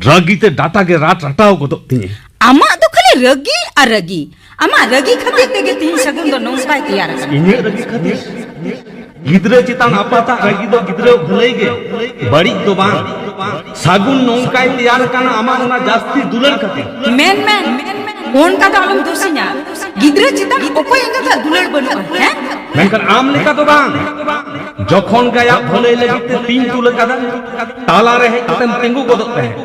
ᱨᱟᱹᱜᱤ ᱛᱮ ᱰᱟᱴᱟ ᱜᱮ ᱨᱟᱴ ᱨᱟᱴᱟᱣ ᱜᱚᱫᱚᱜ ᱛᱤᱧᱟᱹ᱾ ᱟᱢᱟᱜ ᱫᱚ ᱠᱷᱟᱹᱞᱤ ᱨᱟᱹᱜᱤ ᱟᱨ ᱨᱟᱹᱜᱤ᱾ ᱟᱢᱟᱜ ᱨᱟᱹᱜᱤ ᱠᱷᱟᱹᱛᱤᱨ ᱛᱮᱜᱮ ᱛᱤᱦᱤᱧ ᱥᱟᱹᱜᱩᱱ ᱫᱚ ᱱᱚᱝᱠᱟᱭ ᱛᱮᱭᱟᱨ ᱟᱠᱟᱱᱟ᱾ ᱤᱧᱟᱹᱜ ᱨᱟᱹᱜᱤ ᱠᱷᱟᱹᱛᱤᱨ? ᱜᱤᱫᱽᱨᱟᱹ ᱪᱮᱛᱟᱱ ᱟᱯᱟᱛᱟᱜ ᱨᱟᱹᱜᱤ ᱫᱚ ᱜᱤᱫᱽᱨᱟᱹ ᱵᱷᱟᱹᱞᱟᱹᱭ ᱜᱮ, ᱵᱟᱹᱲᱤᱡ ᱫᱚ ᱵᱟᱝ᱾ ᱥᱟᱹᱜᱩᱱ ᱱᱚᱝᱠᱟᱭ ᱛᱮᱭᱟᱨ ᱟᱠᱟᱱᱟ ᱟᱢᱟᱜ ᱚᱱᱟ ᱡᱟᱹᱥᱛᱤ ᱫᱩᱞᱟᱹᱲ ᱠᱷᱟᱹᱛᱤᱨ᱾ ᱢᱮᱱ, ᱢᱮᱱ, ᱚᱱᱠᱟ ᱫᱚ ᱟᱞᱚᱢ ᱫᱳᱥᱤᱧᱟ᱾ ᱜᱤᱫᱽᱨᱟᱹ ᱪᱮᱛᱟᱱ ᱚᱠᱚᱭ ᱮᱸᱜᱟᱛᱟᱜ ᱫᱩᱞᱟᱹᱲ ᱵᱟᱹᱱᱩᱜᱼᱟ, ᱦᱮᱸ? ᱢᱮᱱᱠᱷᱟᱱ ᱟᱢ ᱞᱮᱠᱟ ᱫᱚ ᱵᱟᱝ᱾ ᱡᱚᱠᱷᱚᱱ ᱜᱮ ᱟᱭᱟᱜ ᱵᱷᱟᱹᱞᱟᱹᱭ ᱞᱟᱹᱜᱤᱫ ᱛᱮ ᱛᱤᱧ ᱛᱩᱞ ᱟᱠᱟᱫᱟ, ᱛᱟᱞᱟ ᱨᱮ ᱦᱮᱡ ᱠᱟᱛᱮᱢ ᱛᱤᱸᱜᱩ ᱜᱚᱫᱚᱜ ᱛᱟᱦᱮᱸᱫ᱾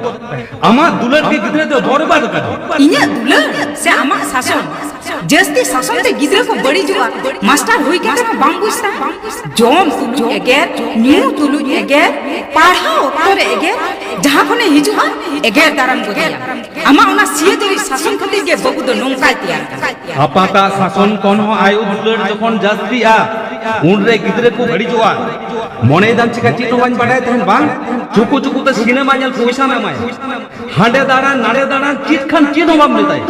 ᱟᱢᱟᱜ ᱫᱩᱞᱟᱹᱲ ᱜᱮ ᱜᱤᱫᱽᱨᱟᱹ ᱫᱚ ᱵᱚᱨᱵᱟᱫ ᱟᱠᱟᱫᱟ᱾ ᱤᱧᱟᱹᱜ ᱫᱩᱞᱟᱹᱲ ᱥᱮ ᱟᱢᱟᱜ ᱥᱟᱥᱚᱱ? ᱡᱟᱹᱥᱛᱤ ᱥᱟᱥᱚᱱ ᱛᱮ ᱜᱤᱫᱽᱨᱟᱹ ᱠᱚ ᱵᱟᱹᱲᱤᱡᱚᱜᱼᱟ᱾ ᱢᱟᱥᱴᱟᱨ ᱦᱩᱭ ᱠᱟᱛᱮ ᱦᱚᱸ ᱵᱟᱝ ᱵᱩᱡᱽ ᱛᱟᱢ᱾ ᱡᱚᱢ ᱛᱩᱞᱩᱡ ᱮᱜᱮᱨ, ᱧᱩ ᱛᱩᱞᱩᱡ ᱮᱜᱮᱨ, ᱯᱟᱲᱦᱟᱣ ᱚᱠᱛᱚ ᱨᱮ ᱮᱜᱮᱨ, ᱡᱟᱦᱟᱸ ᱠᱷᱚᱱᱮ ᱦᱤᱡᱩᱜᱼᱟ, ᱮᱜᱮᱨ ᱫᱟᱨᱟᱢ ᱜᱚᱫᱮᱭᱟ᱾ ᱟᱢᱟᱜ ᱚᱱᱟ ᱥᱤᱭᱟᱹ ᱡᱟᱹᱨᱤ ᱥᱟᱥᱚᱱ ᱠᱷᱟᱹᱛᱤᱨ ᱜᱮ ᱵᱟᱹᱵᱩ ᱫᱚ ᱱᱚᱝᱠᱟᱭ ᱛᱮᱭᱟᱨ ᱟᱠᱟᱱᱟ᱾ ᱟᱯᱟᱛᱟᱜ ᱥᱟᱥᱚᱱ ᱠᱷᱚᱱ ᱦᱚᱸ ᱟᱭᱳ ᱫᱩᱞᱟᱹᱲ ᱡᱚᱠᱷᱚᱱ ᱡᱟᱹᱥᱛᱤᱜᱼᱟ, ᱩᱱᱨᱮ ᱜᱤᱫᱽᱨᱟᱹ ᱠᱚ ᱵᱟᱹᱲᱤᱡᱚᱜᱼᱟ᱾ ᱢᱚᱱᱮᱭᱮᱫᱟᱢ ᱪᱮᱠᱟ ᱪᱮᱫ ᱦᱚᱸ ᱵᱟᱹᱧ ᱵᱟᱰᱟᱭ ᱛᱟᱦᱮᱸᱱ ᱵᱟᱝ? ᱪᱩᱠᱩ ᱪᱩᱠᱩ ᱛᱮ ᱥᱤᱱᱮᱢᱟ ᱧᱮᱞ ᱯᱚᱭᱥᱟᱢ ᱮᱢᱟᱭᱟ᱾ ᱦᱟᱸᱰᱮ ᱫᱟᱬᱟᱱ, ᱱᱟᱰᱮ ᱫᱟᱬᱟᱱ, ᱪᱮᱫ ᱠᱷᱟᱱ ᱪᱮᱫ ᱦᱚᱸ ᱵᱟᱢ ᱢᱮᱛᱟᱭᱟ᱾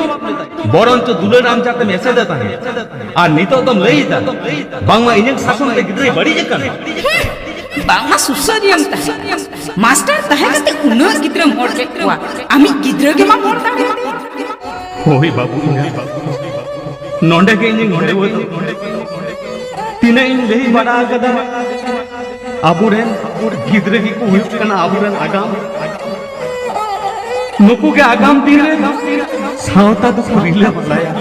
ᱵᱚᱨᱚᱱᱪᱚ ᱫᱩᱞᱟᱹᱲ ᱟᱢ ᱡᱟᱛᱮᱢ ᱮᱥᱮᱫᱮ ᱛᱟᱦᱮᱸᱫ᱾ ᱟᱨ ᱱᱤᱛᱚᱜ ᱫᱚᱢ ᱞᱟᱹᱭ ᱮᱫᱟ ᱵᱟᱝᱢᱟ ᱤᱧᱟᱹᱜ ᱥᱟᱥᱚᱱ ᱛᱮ ᱜᱤᱫᱽᱨᱟᱹᱭ ᱵᱟᱹᱲᱤᱡ ᱟᱠᱟᱱᱟ᱾ ᱵᱟᱝᱢᱟ ᱥᱩᱥᱟᱹᱨᱤᱭᱟᱹᱢ ᱛᱟᱦᱮᱸ᱾ ᱢᱟᱥᱴᱟᱨ ᱛᱟᱦᱮᱸ ᱠᱟᱛᱮ ᱩᱱᱟᱹᱜ ᱜᱤᱫᱽᱨᱟᱹᱢ ᱚᱞ ᱠᱮᱫ ᱠᱚᱣᱟ, ᱟᱢᱤᱡ ᱜᱤᱫᱽᱨᱟᱹ ᱜᱮ ᱵᱟᱢ ᱚᱞ ᱫᱟᱲᱮᱭᱟᱫᱮᱭᱟ᱾ ᱦᱳᱭ ᱵᱟᱹᱵᱩ, ᱤᱧᱟᱹᱜ ᱱᱚᱰᱮ ᱜᱮ ᱤᱧᱤᱧ ᱦᱤᱲᱟᱹᱣ ᱫᱚ᱾ ᱛᱤᱱᱟᱹᱜ ᱤᱧ ᱞᱟᱹᱭ ᱵᱟᱲᱟ ᱟᱠᱟᱫᱟ, ᱟᱵᱚᱨᱮᱱ ᱜᱤᱫᱽᱨᱟᱹ ᱜᱮᱠᱚ ᱦᱩᱭᱩᱜ ᱠᱟᱱᱟ ᱟᱵᱚᱨᱮᱱ ᱟᱜᱟᱢ᱾ ᱱᱩᱠᱩ ᱜᱮ ᱟᱜᱟᱢ ᱫᱤᱱ ᱨᱮ ᱥᱟᱶᱛᱟ ᱫᱚᱠᱚ ᱨᱤᱞᱟᱹ ᱢᱟᱞᱟᱭᱟ᱾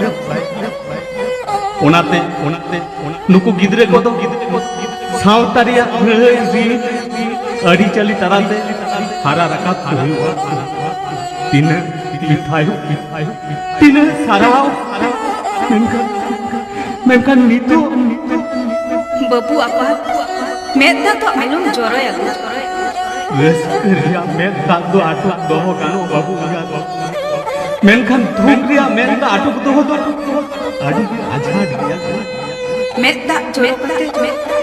ᱚᱱᱟᱛᱮ, ᱚᱱᱟᱛᱮ ᱱᱩᱠᱩ ᱜᱤᱫᱽᱨᱟᱹ ᱠᱚᱫᱚ ᱥᱟᱶᱛᱟ ᱨᱮᱭᱟᱜ ᱟᱹᱭ ᱨᱤᱛ ᱟᱹᱨᱤᱪᱟᱹᱞᱤ ᱛᱟᱞᱟᱛᱮ ᱦᱟᱨᱟ ᱨᱟᱠᱟᱵ ᱠᱚ ᱦᱩᱭᱩᱜᱼᱟ᱾ ᱛᱤᱱᱟᱹᱜ ᱛᱤᱱᱟᱹᱜ ᱥᱟᱨᱦᱟᱣ᱾ ᱢᱮᱱᱠᱷᱟᱱ, ᱢᱮᱱᱠᱷᱟᱱ ᱱᱤᱛᱚᱜ ᱵᱟᱹᱵᱩ ᱟᱯᱟ, ᱢᱮᱫ ᱫᱟᱜ ᱫᱚ ᱟᱞᱚᱢ ᱡᱚᱨᱚᱭᱟ ᱜᱚ᱾ ᱨᱟᱹᱥᱠᱟᱹ ᱨᱮᱭᱟᱜ ᱢᱮᱫ ᱫᱟᱜ ᱫᱚ ᱟᱴᱚᱠ ᱫᱚᱦᱚ ᱜᱟᱱᱚᱜ ᱵᱟᱹᱵᱩ ᱮᱸᱜᱟᱛ, ᱢᱮᱱᱠᱷᱟᱱ ᱫᱩᱠ ᱨᱮᱭᱟᱜ ᱢᱮᱫ ᱫᱟᱜ ᱟᱴᱚᱠ ᱫᱚᱦᱚ ᱫᱚ ᱟᱹᱰᱤ ᱜᱮ ᱟᱡᱷᱟᱴ ᱜᱮᱭᱟ᱾ ᱢᱮᱫ ᱫᱟᱜ ᱡᱚᱨᱚ ᱠᱟᱛᱮ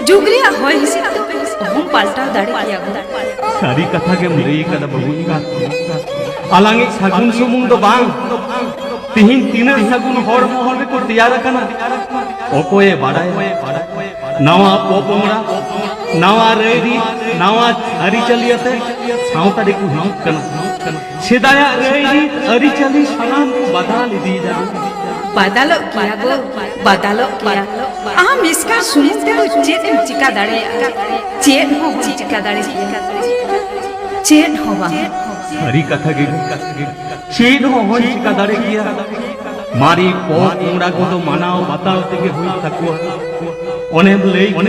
ᱡᱩᱜᱽ ᱨᱮᱭᱟᱜ ᱦᱚᱭ ᱦᱤᱸᱥᱤᱫ ᱫᱚ ᱚᱦᱚᱢ ᱯᱟᱞᱴᱟᱣ ᱫᱟᱲᱮ ᱠᱮᱭᱟ ᱜᱚ᱾ ᱥᱟᱹᱨᱤ ᱠᱟᱛᱷᱟ ᱜᱮᱢ ᱞᱟᱹᱭ ᱠᱟᱫᱟ ᱵᱟᱹᱵᱩ ᱮᱸᱜᱟᱛ᱾ ᱟᱞᱟᱝᱤᱡ ᱥᱟᱹᱜᱩᱱ ᱥᱩᱢᱩᱝ ᱫᱚ ᱵᱟᱝ, ᱛᱤᱦᱤᱧ ᱛᱤᱱᱟᱹᱜ ᱥᱟᱹᱜᱩᱱ ᱦᱚᱲ ᱢᱚᱦᱚᱞ ᱨᱮᱠᱚ ᱛᱮᱭᱟᱨ ᱟᱠᱟᱱᱟ, ᱚᱠᱚᱭᱮ ᱵᱟᱲᱟᱭᱟ? ᱱᱟᱣᱟ ᱯᱚᱯᱚᱝᱲᱟ ᱱᱟᱣᱟ ᱨᱟᱹᱭᱨᱤᱛ, ᱱᱟᱣᱟ ᱟᱹᱨᱤᱪᱟᱹᱞᱤ ᱟᱛᱮ ᱥᱟᱶᱛᱟ ᱨᱮᱠᱚ ᱦᱤᱡᱩᱜ ᱠᱟᱱᱟ᱾ ᱥᱮᱫᱟᱭᱟᱜ ᱨᱟᱹᱭᱨᱤᱛ, ᱟᱹᱨᱤᱪᱟᱹᱞᱤ ᱥᱟᱱᱟᱢ ᱠᱚ ᱵᱟᱫᱟᱞ ᱤᱫᱤᱭᱮᱫᱟ᱾ ᱵᱟᱫᱟᱞᱚᱜ ᱜᱮᱭᱟ ᱜᱚ, ᱵᱟᱫᱟᱞᱚᱜ ᱜᱮᱭᱟ᱾ ᱟᱢ ᱮᱥᱠᱟᱨ ᱥᱩᱢᱩᱝ ᱛᱮᱫᱚ ᱪᱮᱫ ᱮᱢ ᱪᱤᱠᱟ ᱫᱟᱲᱮᱭᱟᱜᱼᱟ? ᱪᱮᱫ ᱦᱚᱸ ᱵᱟᱢ ᱪᱤᱠᱟ ᱫᱟᱲᱮᱭᱟᱜᱼᱟ᱾ ᱪᱮᱫ ᱦᱚᱸ ᱵᱟᱝ᱾ ᱥᱟᱹᱨᱤ ᱠᱟᱛᱷᱟ ᱜᱮ, ᱪᱮᱫ ᱦᱚᱸ ᱵᱟᱢ ᱪᱤᱠᱟ ᱫᱟᱲᱮ ᱜᱮᱭᱟ᱾ ᱢᱟᱨᱮ ᱯᱚᱯᱚᱝᱲᱟ ᱠᱚᱫᱚ ᱢᱟᱱᱟᱣ ᱵᱟᱛᱟᱣ ᱛᱮᱜᱮ ᱦᱩᱭᱩᱜ ᱛᱟᱠᱚᱣᱟ᱾ ᱚᱱᱮᱢ ᱞᱟᱹᱭ ᱠᱮᱫ,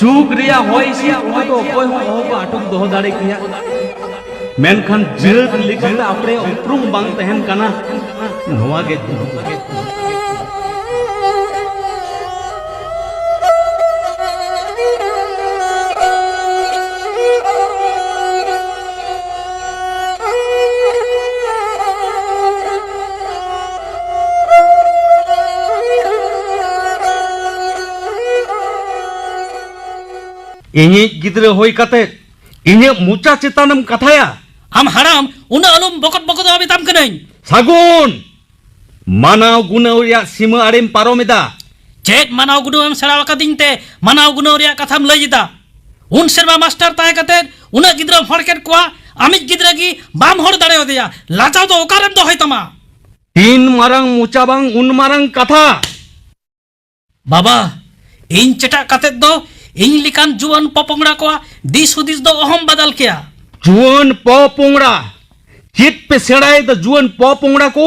ᱡᱩᱜᱽ ᱨᱮᱭᱟᱜ ᱦᱚᱭ ᱦᱤᱸᱥᱤᱫ ᱠᱚᱫᱚ ᱚᱠᱚᱭ ᱦᱚᱸ ᱚᱦᱚ ᱠᱚ ᱟᱴᱚᱠ ᱫᱚᱦᱚ ᱫᱟᱲᱮ ᱠᱮᱭᱟ᱾ ᱢᱮᱱᱠᱷᱟᱱ ᱡᱟᱹᱛ ᱞᱮᱠᱟᱛᱮ ᱟᱯᱲᱮ ᱩᱯᱨᱩᱢ ᱵᱟᱝ ᱛᱟᱦᱮᱱ ᱠᱟᱱᱟ, ᱱᱚᱣᱟ ᱜᱮ ᱫᱩᱠ᱾ ᱤᱧᱤᱡ ᱜᱤᱫᱽᱨᱟᱹ ᱦᱩᱭ ᱠᱟᱛᱮ ᱤᱧᱟᱹᱜ ᱢᱚᱪᱟ ᱪᱮᱛᱟᱱᱮᱢ ᱠᱟᱛᱷᱟᱭᱟ? ᱟᱢ ᱦᱟᱲᱟᱢ, ᱩᱱᱟᱹᱜ ᱟᱞᱚᱢ ᱵᱚᱠᱚᱛ ᱵᱚᱠᱚᱛᱚᱜᱼᱟ ᱢᱮᱛᱟᱢ ᱠᱟᱹᱱᱟᱹᱧ᱾ ᱥᱟᱹᱜᱩᱱ! ᱢᱟᱱᱟᱣ ᱜᱩᱱᱟᱹᱣ ᱨᱮᱭᱟᱜ ᱥᱤᱢᱟᱹ ᱟᱲᱮᱢ ᱯᱟᱨᱚᱢ ᱮᱫᱟ᱾ ᱪᱮᱫ ᱢᱟᱱᱟᱣ ᱜᱩᱱᱟᱹᱣ ᱮᱢ ᱥᱮᱬᱟ ᱟᱠᱟᱫᱤᱧ ᱛᱮ ᱢᱟᱱᱟᱣ ᱜᱩᱱᱟᱹᱣ ᱨᱮᱭᱟᱜ ᱠᱟᱛᱷᱟᱢ ᱞᱟᱹᱭ ᱮᱫᱟ? ᱩᱱ ᱥᱮᱨᱢᱟ ᱢᱟᱥᱴᱟᱨ ᱛᱟᱦᱮᱸ ᱠᱟᱛᱮ ᱩᱱᱟᱹᱜ ᱜᱤᱫᱽᱨᱟᱹᱢ ᱦᱚᱲ ᱠᱮᱫ ᱠᱚᱣᱟ, ᱟᱢᱤᱡ ᱜᱤᱫᱽᱨᱟᱹ ᱜᱮ ᱵᱟᱢ ᱦᱚᱲ ᱫᱟᱲᱮᱭᱟᱫᱮᱭᱟ᱾ ᱞᱟᱡᱟᱣ ᱫᱚ ᱚᱠᱟᱨᱮᱢ ᱫᱚᱦᱚᱭ ᱛᱟᱢᱟ? ᱛᱤᱱ ᱢᱟᱨᱟᱝ ᱢᱚᱪᱟ ᱵᱟᱝ ᱩᱱ ᱢᱟᱨᱟᱝ ᱠᱟᱛᱷᱟ᱾ ᱵᱟᱵᱟ, ᱤᱧ ᱪᱮᱴᱟᱜ ᱠᱟᱛᱮᱫ ᱫᱚ ᱤᱧ ᱞᱮᱠᱟᱱ ᱡᱩᱣᱟᱹᱱ ᱯᱚᱯᱚᱝᱲᱟ ᱠᱚᱣᱟᱜ ᱫᱤᱥ ᱦᱩᱫᱤᱥ ᱫᱚ ᱚᱦᱚᱢ ᱵᱟᱫᱟᱞ ᱠᱮᱭᱟ᱾ ᱡᱩᱣᱟᱹᱱ ᱯᱚᱯᱚᱝᱲᱟ? ᱪᱮᱫ ᱯᱮ ᱥᱮᱬᱟᱭᱮᱫᱟ ᱡᱩᱣᱟᱹᱱ ᱯᱚᱯᱚᱝᱲᱟ ᱠᱚ?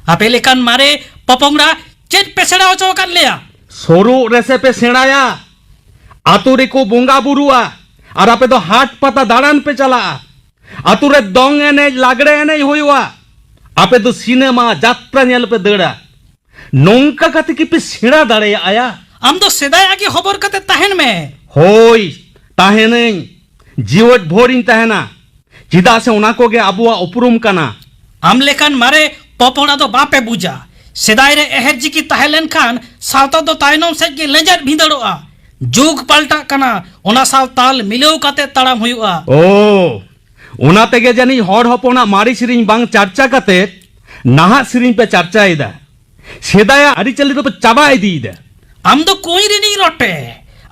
ᱟᱯᱮ ᱞᱮᱠᱟᱱ ᱢᱟᱨᱮ ᱯᱚᱯᱚᱝᱲᱟ ᱪᱮᱫ ᱯᱮ ᱥᱮᱬᱟ ᱦᱚᱪᱚ ᱟᱠᱟᱫ ᱞᱮᱭᱟ? ᱥᱩᱨᱩᱜ ᱨᱮᱥᱮ ᱯᱮ ᱥᱮᱬᱟᱭᱟ᱾ ᱟᱛᱳ ᱨᱮᱠᱚ ᱵᱚᱸᱜᱟ ᱵᱩᱨᱩᱜᱼᱟ ᱟᱨ ᱟᱯᱮ ᱫᱚ ᱦᱟᱴ ᱯᱟᱛᱟ ᱫᱟᱬᱟᱱ ᱯᱮ ᱪᱟᱞᱟᱜᱼᱟ᱾ ᱟᱛᱳ ᱨᱮ ᱫᱚᱝ ᱮᱱᱮᱡ, ᱞᱟᱜᱽᱲᱮ ᱮᱱᱮᱡ ᱦᱩᱭᱩᱜᱼᱟ᱾ ᱟᱯᱮ ᱫᱚ ᱥᱤᱱᱮᱢᱟ, ᱡᱟᱛᱨᱟ ᱧᱮᱞ ᱯᱮ ᱫᱟᱹᱲᱟ᱾ ᱱᱚᱝᱠᱟ ᱠᱟᱛᱮ ᱠᱤ ᱯᱮ ᱥᱮᱬᱟ ᱫᱟᱲᱮᱭᱟᱜᱼᱟ? ᱟᱢ ᱫᱚ ᱥᱮᱫᱟᱭᱟᱜ ᱜᱮ ᱦᱚᱵᱚᱨ ᱠᱟᱛᱮ ᱛᱟᱦᱮᱱ ᱢᱮ᱾ ᱦᱳᱭ, ᱛᱟᱦᱮᱱᱟᱹᱧ᱾ ᱡᱤᱣᱮᱫ ᱵᱷᱳᱨᱤᱧ ᱛᱟᱦᱮᱱᱟ᱾ ᱪᱮᱫᱟᱜ ᱥᱮ ᱚᱱᱟ ᱠᱚᱜᱮ ᱟᱵᱚᱣᱟᱜ ᱩᱯᱨᱩᱢ ᱠᱟᱱᱟ᱾ ᱟᱢ ᱞᱮᱠᱟᱱ ᱢᱟᱨᱮ ᱯᱚᱯᱚᱲᱟ ᱫᱚ ᱵᱟᱯᱮ ᱵᱩᱡᱟ᱾ ᱥᱮᱫᱟᱭ ᱨᱮ ᱮᱦᱮᱨ ᱡᱤᱠᱤ ᱛᱟᱦᱮᱸ ᱞᱮᱱᱠᱷᱟᱱ ᱥᱟᱶᱛᱟ ᱫᱚ ᱛᱟᱭᱱᱚᱢ ᱥᱮᱫ ᱜᱮ ᱞᱮᱸᱡᱮᱫ ᱵᱷᱤᱸᱫᱟᱹᱲᱚᱜᱼᱟ᱾ ᱡᱩᱜᱽ ᱯᱟᱞᱴᱟᱜ ᱠᱟᱱᱟ, ᱚᱱᱟ ᱥᱟᱶ ᱛᱟᱞ ᱢᱤᱞᱟᱹᱣ ᱠᱟᱛᱮ ᱛᱟᱲᱟᱢ ᱦᱩᱭᱩᱜᱼᱟ᱾ ᱳ, ᱚᱱᱟ ᱛᱮᱜᱮ ᱡᱟᱹᱱᱤᱡ ᱦᱚᱲ ᱦᱚᱯᱚᱱᱟᱜ ᱢᱟᱨᱮ ᱥᱮᱨᱮᱧ ᱵᱟᱝ ᱪᱟᱨᱪᱟ ᱠᱟᱛᱮ ᱱᱟᱦᱟᱜ ᱥᱮᱨᱮᱧ ᱯᱮ ᱪᱟᱨᱪᱟᱭᱮᱫᱟ᱾ ᱥᱮᱫᱟᱭᱟᱜ ᱟᱹᱨᱤᱪᱟᱹᱞᱤ ᱫᱚᱯᱮ ᱪᱟᱵᱟ ᱤᱫᱤᱭᱮᱫᱟ᱾ ᱟᱢ ᱫᱚ ᱠᱩᱸᱧ ᱨᱤᱱᱤᱡ ᱨᱚᱴᱮ,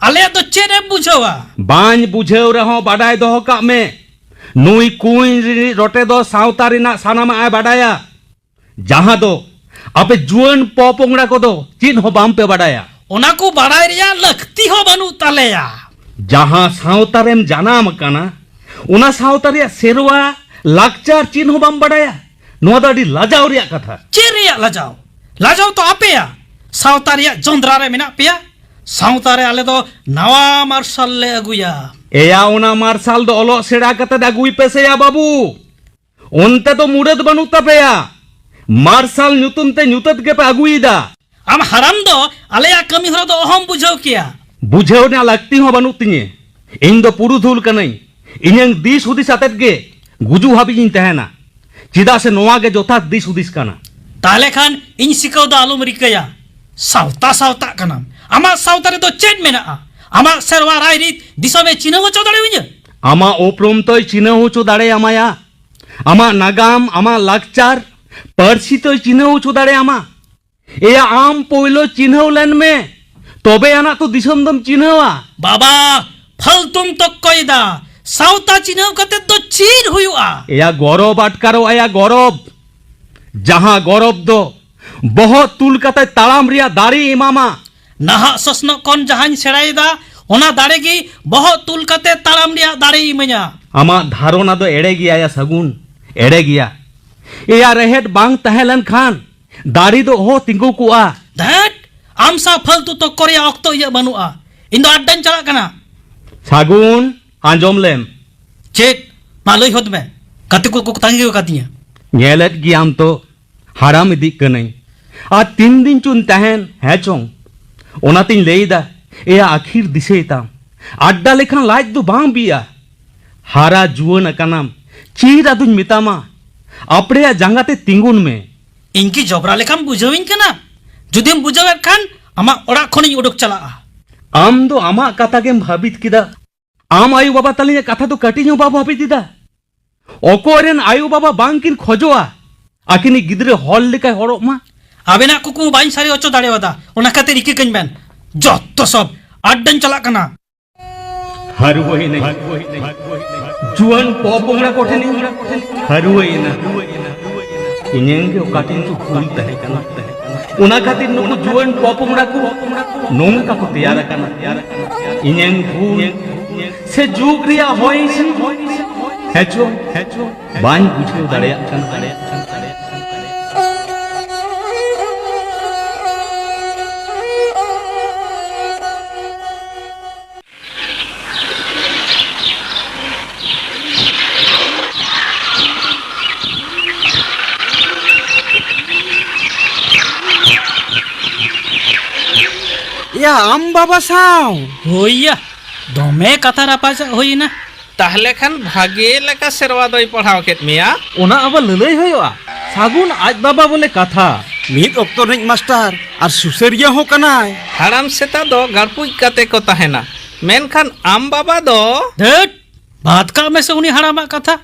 ᱟᱞᱮᱭᱟᱜ ᱫᱚ ᱪᱮᱫ ᱮᱢ ᱵᱩᱡᱷᱟᱹᱣᱟ? ᱵᱟᱹᱧ ᱵᱩᱡᱷᱟᱹᱣ ᱨᱮᱦᱚᱸ ᱵᱟᱰᱟᱭ ᱫᱚᱦᱚ ᱠᱟᱜ ᱢᱮ, ᱱᱩᱭ ᱠᱩᱸᱧ ᱨᱤᱱᱤᱡ ᱨᱚᱴᱮ ᱫᱚ ᱥᱟᱶᱛᱟ ᱨᱮᱱᱟᱜ ᱥᱟᱱᱟᱢᱟᱜ ᱮ ᱵᱟᱰᱟᱭᱟ, ᱡᱟᱦᱟᱸ ᱫᱚ ᱟᱯᱮ ᱡᱩᱣᱟᱹᱱ ᱯᱚᱯᱚᱝᱲᱟ ᱠᱚᱫᱚ ᱪᱮᱫ ᱦᱚᱸ ᱵᱟᱝ ᱯᱮ ᱵᱟᱰᱟᱭᱟ᱾ ᱚᱱᱟ ᱠᱚ ᱵᱟᱰᱟᱭ ᱨᱮᱭᱟᱜ ᱞᱟᱹᱠᱛᱤ ᱦᱚᱸ ᱵᱟᱹᱱᱩᱜ ᱛᱟᱞᱮᱭᱟ᱾ ᱡᱟᱦᱟᱸ ᱥᱟᱶᱛᱟ ᱨᱮᱢ ᱡᱟᱱᱟᱢ ᱟᱠᱟᱱᱟ, ᱚᱱᱟ ᱥᱟᱶᱛᱟ ᱨᱮᱭᱟᱜ ᱥᱮᱨᱣᱟ, ᱞᱟᱠᱪᱟᱨ ᱪᱮᱫ ᱦᱚᱸ ᱵᱟᱢ ᱵᱟᱰᱟᱭᱟ᱾ ᱱᱚᱣᱟ ᱫᱚ ᱟᱹᱰᱤ ᱞᱟᱡᱟᱣ ᱨᱮᱭᱟᱜ ᱠᱟᱛᱷᱟ᱾ ᱪᱮᱫ ᱨᱮᱭᱟᱜ ᱞᱟᱡᱟᱣ? ᱞᱟᱡᱟᱣ ᱛᱚ ᱟᱯᱮᱭᱟᱜ᱾ ᱥᱟᱶᱛᱟ ᱨᱮᱭᱟᱜ ᱡᱚᱸᱫᱽᱨᱟ ᱨᱮ ᱢᱮᱱᱟᱜ ᱯᱮᱭᱟ᱾ ᱥᱟᱶᱛᱟ ᱨᱮ ᱟᱞᱮ ᱫᱚ ᱱᱟᱣᱟ ᱢᱟᱨᱥᱟᱞ ᱞᱮ ᱟᱹᱜᱩᱭᱟ᱾ ᱮᱭᱟ, ᱚᱱᱟ ᱢᱟᱨᱥᱟᱞ ᱫᱚ ᱚᱞᱚᱜ ᱥᱮᱬᱟ ᱠᱟᱛᱮ ᱟᱹᱜᱩᱭ ᱯᱮ ᱥᱮᱭᱟ ᱵᱟᱹᱵᱩ᱾ ᱚᱱᱛᱮ ᱫᱚ ᱢᱩᱨᱟᱹᱫ ᱵᱟᱹᱱᱩᱜ ᱛᱟᱯᱮᱭᱟ᱾ ᱢᱟᱨᱥᱟᱞ ᱧᱩᱛᱩᱢ ᱛᱮ ᱧᱩᱛᱟᱹᱛ ᱜᱮᱯᱮ ᱟᱹᱜᱩᱭᱮᱫᱟ᱾ ᱟᱢ ᱦᱟᱲᱟᱢ ᱫᱚ ᱟᱞᱮᱭᱟᱜ ᱠᱟᱹᱢᱤ ᱦᱚᱨᱟ ᱫᱚ ᱚᱦᱚᱢ ᱵᱩᱡᱷᱟᱹᱣ ᱠᱮᱭᱟ᱾ ᱵᱩᱡᱷᱟᱹᱣ ᱨᱮᱱᱟᱜ ᱞᱟᱹᱠᱛᱤ ᱦᱚᱸ ᱵᱟᱹᱱᱩᱜ ᱛᱤᱧᱟᱹ᱾ ᱤᱧ ᱫᱚ ᱯᱩᱨᱩᱫᱷᱩᱞ ᱠᱟᱹᱱᱟᱹᱧ᱾ ᱤᱧᱟᱹᱝ ᱫᱤᱥ ᱦᱩᱫᱤᱥ ᱟᱛᱮᱫ ᱜᱮ ᱜᱩᱡᱩᱜ ᱦᱟᱹᱵᱤᱡ ᱤᱧ ᱛᱟᱦᱮᱱᱟ᱾ ᱪᱮᱫᱟᱜ ᱥᱮ ᱱᱚᱣᱟ ᱜᱮ ᱡᱚᱛᱷᱟᱛ ᱫᱤᱥ ᱦᱩᱫᱤᱥ ᱠᱟᱱᱟ᱾ ᱛᱟᱦᱞᱮ ᱠᱷᱟᱱ ᱤᱧ ᱥᱤᱠᱟᱹᱣ ᱫᱚ ᱟᱞᱚᱢ ᱨᱤᱠᱟᱹᱭᱟ᱾ ᱥᱟᱶᱛᱟ ᱥᱟᱶᱛᱟᱜ ᱠᱟᱱᱟᱢ᱾ ᱟᱢᱟᱜ ᱥᱟᱶᱛᱟ ᱨᱮᱫᱚ ᱪᱮᱫ ᱢᱮᱱᱟᱜᱼᱟ? ᱟᱢᱟᱜ ᱥᱮᱨᱣᱟ ᱨᱟᱭᱨᱤᱛ ᱫᱤᱥᱚᱢᱮ ᱪᱤᱱᱦᱟᱹᱣ ᱦᱚᱪᱚ ᱫᱟᱲᱮᱭᱟᱹᱧᱟᱹ? ᱟᱢᱟᱜ ᱩᱯᱨᱩᱢ ᱛᱚᱭ ᱪᱤᱱᱦᱟᱹᱣ ᱦᱚᱪᱚ ᱫᱟᱲᱮᱭᱟᱢᱟᱭᱟ᱾ ᱟᱢᱟᱜ ᱱᱟᱜᱟᱢ, ᱟᱢᱟᱜ ᱞᱟᱠᱪᱟᱨ, ᱯᱟᱹᱨᱥᱤ ᱛᱚᱭ ᱪᱤᱱᱦᱟᱹᱣ ᱦᱚᱪᱚ ᱫᱟᱲᱮᱭᱟᱢᱟ᱾ ᱮᱭᱟ, ᱟᱢ ᱯᱳᱭᱞᱳ ᱪᱤᱱᱦᱟᱹᱣ ᱞᱮᱱ ᱢᱮ, ᱛᱚᱵᱮ ᱟᱱᱟᱜ ᱛᱚ ᱫᱤᱥᱚᱢ ᱫᱚᱢ ᱪᱤᱱᱦᱟᱹᱣᱟ᱾ ᱵᱟᱵᱟ, ᱯᱷᱟᱞᱛᱩᱢ ᱛᱚᱠᱠᱚᱭᱮᱫᱟ᱾ ᱥᱟᱶᱛᱟ ᱪᱤᱱᱦᱟᱹᱣ ᱠᱟᱛᱮ ᱫᱚ ᱪᱮᱫ ᱦᱩᱭᱩᱜᱼᱟ? ᱮᱭᱟ, ᱜᱚᱨᱚᱵ ᱟᱴᱠᱟᱨᱚᱜᱼᱟ ᱭᱟ, ᱜᱚᱨᱚᱵ᱾ ᱡᱟᱦᱟᱸ ᱜᱚᱨᱚᱵ ᱫᱚ ᱵᱚᱦᱚᱜ ᱛᱩᱞ ᱠᱟᱛᱮ ᱛᱟᱲᱟᱢ ᱨᱮᱭᱟᱜ ᱫᱟᱲᱮ ᱮᱢᱟᱢᱟ᱾ ᱱᱟᱦᱟᱜ ᱥᱚᱥᱱᱚᱜ ᱠᱷᱚᱱ ᱡᱟᱦᱟᱸᱧ ᱥᱮᱬᱟᱭᱮᱫᱟ, ᱚᱱᱟ ᱫᱟᱲᱮ ᱜᱮ ᱵᱚᱦᱚᱜ ᱛᱩᱞ ᱠᱟᱛᱮ ᱛᱟᱲᱟᱢ ᱨᱮᱭᱟᱜ ᱫᱟᱲᱮᱭ ᱤᱢᱟᱹᱧᱟ᱾ ᱟᱢᱟᱜ ᱫᱷᱟᱨᱚᱱᱟ ᱫᱚ ᱮᱲᱮ ᱜᱮᱭᱟ ᱭᱟ ᱥᱟᱹᱜᱩᱱ, ᱮᱲᱮ ᱜᱮᱭᱟ᱾ ᱮᱭᱟ, ᱨᱮᱦᱮᱫ ᱵᱟᱝ ᱛᱟᱦᱮᱸ ᱞᱮᱱ ᱠᱷᱟᱱ ᱫᱟᱨᱮ ᱫᱚ ᱚᱦᱚ ᱛᱤᱸᱜᱩ ᱠᱚᱜᱼᱟ᱾ ᱫᱷᱮᱴ! ᱟᱢ ᱥᱟᱶ ᱯᱷᱟᱞᱛᱩ ᱛᱚᱠᱠᱚ ᱨᱮᱭᱟᱜ ᱚᱠᱛᱚ ᱤᱧᱟᱹᱜ ᱵᱟᱹᱱᱩᱜᱼᱟ᱾ ᱤᱧ ᱫᱚ ᱟᱰᱰᱟᱧ ᱪᱟᱞᱟᱜ ᱠᱟᱱᱟ᱾ ᱥᱟᱹᱜᱩᱱ, ᱟᱸᱡᱚᱢ ᱞᱮᱢ᱾ ᱪᱮᱫ? ᱢᱟ ᱞᱟᱹᱭ ᱦᱚᱫ ᱢᱮ᱾ ᱜᱟᱛᱮ ᱠᱚ ᱠᱚ ᱛᱟᱺᱜᱤ ᱟᱠᱟᱫᱤᱧᱟ᱾ ᱧᱮᱞᱮᱫ ᱜᱮᱭᱟᱢ ᱛᱚ, ᱦᱟᱲᱟᱢ ᱤᱫᱤᱜ ᱠᱟᱹᱱᱟᱹᱧ᱾ ᱟᱨ ᱛᱤᱱ ᱫᱤᱱ ᱪᱚᱧ ᱛᱟᱦᱮᱱ, ᱦᱮᱸ ᱪᱚᱝ? ᱚᱱᱟᱛᱤᱧ ᱞᱟᱹᱭ ᱮᱫᱟ, ᱮᱭᱟ, ᱟᱹᱠᱷᱤᱨ ᱫᱤᱥᱟᱹᱭ ᱛᱟᱢ᱾ ᱟᱰᱰᱟ ᱞᱮᱠᱷᱟᱱ ᱞᱟᱡ ᱫᱚ ᱵᱟᱝ ᱵᱤᱜᱼᱟ᱾ ᱦᱟᱨᱟ ᱡᱩᱣᱟᱹᱱ ᱟᱠᱟᱱᱟᱢ, ᱪᱮᱫ ᱟᱫᱚᱧ ᱢᱮᱛᱟᱢᱟ? ᱟᱯᱲᱮᱭᱟᱜ ᱡᱟᱸᱜᱟ ᱛᱮ ᱛᱤᱸᱜᱩᱱ ᱢᱮ᱾ ᱤᱧ ᱠᱤ ᱡᱚᱵᱽᱨᱟ ᱞᱮᱠᱟᱢ ᱵᱩᱡᱷᱟᱹᱣᱤᱧ ᱠᱟᱱᱟ? ᱡᱩᱫᱤᱢ ᱵᱩᱡᱷᱟᱹᱣᱮᱫ ᱠᱷᱟᱱ, ᱟᱢᱟᱜ ᱚᱲᱟᱜ ᱠᱷᱚᱱᱤᱧ ᱩᱰᱩᱠ ᱪᱟᱞᱟᱜᱼᱟ᱾ ᱟᱢ ᱫᱚ ᱟᱢᱟᱜ ᱠᱟᱛᱷᱟ ᱜᱮᱢ ᱵᱷᱟᱹᱵᱤᱛ ᱠᱮᱫᱟ᱾ ᱟᱢ ᱟᱭᱳ ᱵᱟᱵᱟ ᱛᱟᱹᱞᱤᱧᱟᱜ ᱠᱟᱛᱷᱟ ᱫᱚ ᱠᱟᱹᱴᱤᱡ ᱦᱚᱸ ᱵᱟᱢ ᱵᱷᱟᱹᱵᱤᱛ ᱮᱫᱟ᱾ ᱚᱠᱚᱭ ᱨᱮᱱ ᱟᱭᱳ ᱵᱟᱵᱟ ᱵᱟᱝ ᱠᱤᱱ ᱠᱷᱚᱡᱚᱜᱼᱟ ᱟᱹᱠᱤᱱᱤᱡ ᱜᱤᱫᱽᱨᱟᱹ ᱦᱚᱲ ᱞᱮᱠᱟᱭ ᱦᱚᱲᱚᱜ ᱢᱟ? ᱟᱵᱮᱱᱟᱜ ᱠᱩᱠᱢᱩ ᱵᱟᱹᱧ ᱥᱟᱹᱨᱤ ᱦᱚᱪᱚ ᱫᱟᱲᱮᱭᱟᱫᱟ, ᱚᱱᱟ ᱠᱷᱟᱹᱛᱤᱨ ᱤᱠᱟᱹ ᱠᱟᱹᱧ ᱵᱮᱱ᱾ ᱡᱚᱛᱚ ᱥᱚᱵ ᱟᱰᱰᱟᱧ ᱪᱟᱞᱟᱜ ᱠᱟᱱᱟ᱾ ᱦᱟᱹᱨᱣᱟᱹᱭᱮᱱᱟᱹᱧ᱾ ᱡᱩᱣᱟᱹᱱ ᱯᱚᱯᱚᱝᱲᱟ ᱠᱚᱴᱷᱮᱱᱤᱧ ᱦᱟᱹᱨᱣᱟᱹᱭᱮᱱᱟ᱾ ᱤᱧᱟᱹᱝ ᱜᱮ ᱚᱠᱟ ᱴᱷᱮᱱ ᱪᱚ ᱵᱷᱩᱞ ᱛᱟᱦᱮᱸ ᱠᱟᱱᱟ᱾ ᱚᱱᱟ ᱠᱷᱟᱹᱛᱤᱨ ᱱᱩᱠᱩ ᱡᱩᱣᱟᱹᱱ ᱯᱚᱯᱚᱝᱲᱟ ᱠᱚ ᱱᱚᱝᱠᱟ ᱠᱚ ᱛᱮᱭᱟᱨ ᱟᱠᱟᱱᱟ᱾ ᱤᱧᱟᱹᱝ ᱵᱷᱩᱞ ᱥᱮ ᱡᱩᱜᱽ ᱨᱮᱭᱟᱜ ᱦᱚᱭ ᱦᱤᱸᱥᱤᱫ, ᱦᱮᱸ ᱪᱚ, ᱵᱟᱹᱧ ᱵᱩᱡᱷᱟᱹᱣ ᱫᱟᱲᱮᱭᱟᱜ ᱠᱟᱱᱟ᱾ ᱭᱟ, ᱟᱢ ᱵᱟᱵᱟ ᱥᱟᱶ? ᱦᱳᱭ ᱭᱟ, ᱫᱚᱢᱮ ᱠᱟᱛᱷᱟ ᱨᱟᱯᱟᱪᱟᱜ ᱦᱩᱭᱮᱱᱟ᱾ ᱛᱟᱦᱞᱮ ᱠᱷᱟᱱ ᱵᱷᱟᱜᱮ ᱞᱮᱠᱟ ᱥᱮᱨᱣᱟ ᱫᱚᱭ ᱯᱟᱲᱦᱟᱣ ᱠᱮᱫ ᱢᱮᱭᱟ᱾ ᱚᱱᱟ ᱟᱵᱟᱨ ᱞᱟᱹᱞᱟᱹᱭ ᱦᱩᱭᱩᱜᱼᱟ? ᱥᱟᱹᱜᱩᱱ ᱟᱡ ᱵᱟᱵᱟ ᱵᱚᱞᱮ ᱠᱟᱛᱷᱟ᱾ ᱢᱤᱫ ᱚᱠᱛᱚ ᱨᱤᱱᱤᱡ ᱢᱟᱥᱴᱟᱨ ᱟᱨ ᱥᱩᱥᱟᱹᱨᱤᱭᱟᱹ ᱦᱚᱸ ᱠᱟᱱᱟᱭ᱾ ᱦᱟᱲᱟᱢ ᱥᱮᱛᱟ ᱫᱚ ᱜᱟᱲᱯᱩᱡ ᱠᱟᱛᱮ ᱠᱚ ᱛᱟᱦᱮᱱᱟ, ᱢᱮᱱᱠᱷᱟᱱ ᱟᱢ ᱵᱟᱵᱟ ᱫᱚ᱾ ᱫᱷᱟᱹᱴ! ᱵᱟᱫ ᱠᱟᱜ ᱢᱮᱥᱮ ᱩᱱᱤ ᱦᱟᱲᱟᱢᱟᱜ ᱠᱟᱛᱷᱟ᱾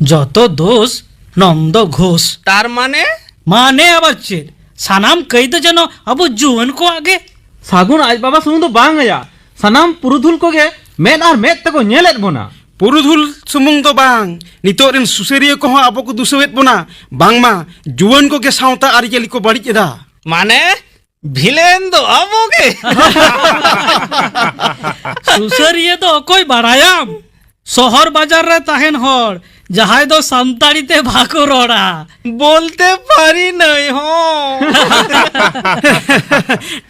ᱡᱚᱛᱚ ᱫᱳᱥ ᱱᱚᱱᱫᱚ ᱜᱷᱳᱥ᱾ ᱛᱟᱨ ᱢᱟᱱᱮ? ᱢᱟᱱᱮ ᱟᱵᱟᱨ ᱪᱮᱫ? ᱥᱟᱱᱟᱢ ᱠᱟᱹᱭ ᱫᱚ ᱡᱮᱱᱚ ᱟᱵᱚ ᱡᱩᱣᱟᱹᱱ ᱠᱚᱣᱟᱜ ᱜᱮ᱾ ᱥᱟᱹᱜᱩᱱ ᱟᱡ ᱵᱟᱵᱟ ᱥᱩᱢᱩᱝ ᱫᱚ ᱵᱟᱝ ᱟᱭᱟ, ᱥᱟᱱᱟᱢ ᱯᱩᱨᱩᱫᱷᱩᱞ ᱠᱚᱜᱮ ᱢᱮᱫ ᱟᱨ ᱢᱮᱫ ᱛᱮᱠᱚ ᱧᱮᱞᱮᱫ ᱵᱚᱱᱟ᱾ ᱯᱩᱨᱩᱫᱷᱩᱞ ᱥᱩᱢᱩᱝ ᱫᱚ ᱵᱟᱝ, ᱱᱤᱛᱚᱜ ᱨᱮᱱ ᱥᱩᱥᱟᱹᱨᱤᱭᱟᱹ ᱠᱚᱦᱚᱸ ᱟᱵᱚ ᱠᱚ ᱫᱩᱥᱟᱹᱣᱮᱫ ᱵᱚᱱᱟ, ᱵᱟᱝᱢᱟ ᱡᱩᱣᱟᱹᱱ ᱠᱚᱜᱮ ᱥᱟᱶᱛᱟ ᱟᱹᱨᱤᱪᱟᱹᱞᱤ ᱠᱚ ᱵᱟᱹᱲᱤᱡ ᱮᱫᱟ᱾ ᱢᱟᱱᱮ, ᱵᱷᱤᱞᱮᱱ ᱫᱚ ᱟᱵᱚ ᱜᱮ᱾ ᱥᱩᱥᱟᱹᱨᱤᱭᱟᱹ ᱫᱚ ᱚᱠᱚᱭ ᱵᱟᱲᱟᱭᱟᱢ? ᱥᱚᱦᱚᱨ ᱵᱟᱡᱟᱨ ᱨᱮ ᱛᱟᱦᱮᱱ ᱦᱚᱲ, ᱡᱟᱦᱟᱸᱭ ᱫᱚ ᱥᱟᱱᱛᱟᱲᱤ ᱛᱮ ᱵᱟᱠᱚ ᱨᱚᱲᱟ᱾ ᱵᱚᱞᱛᱮ ᱯᱟᱨᱤ ᱱᱟᱹᱭ ᱦᱚᱸ᱾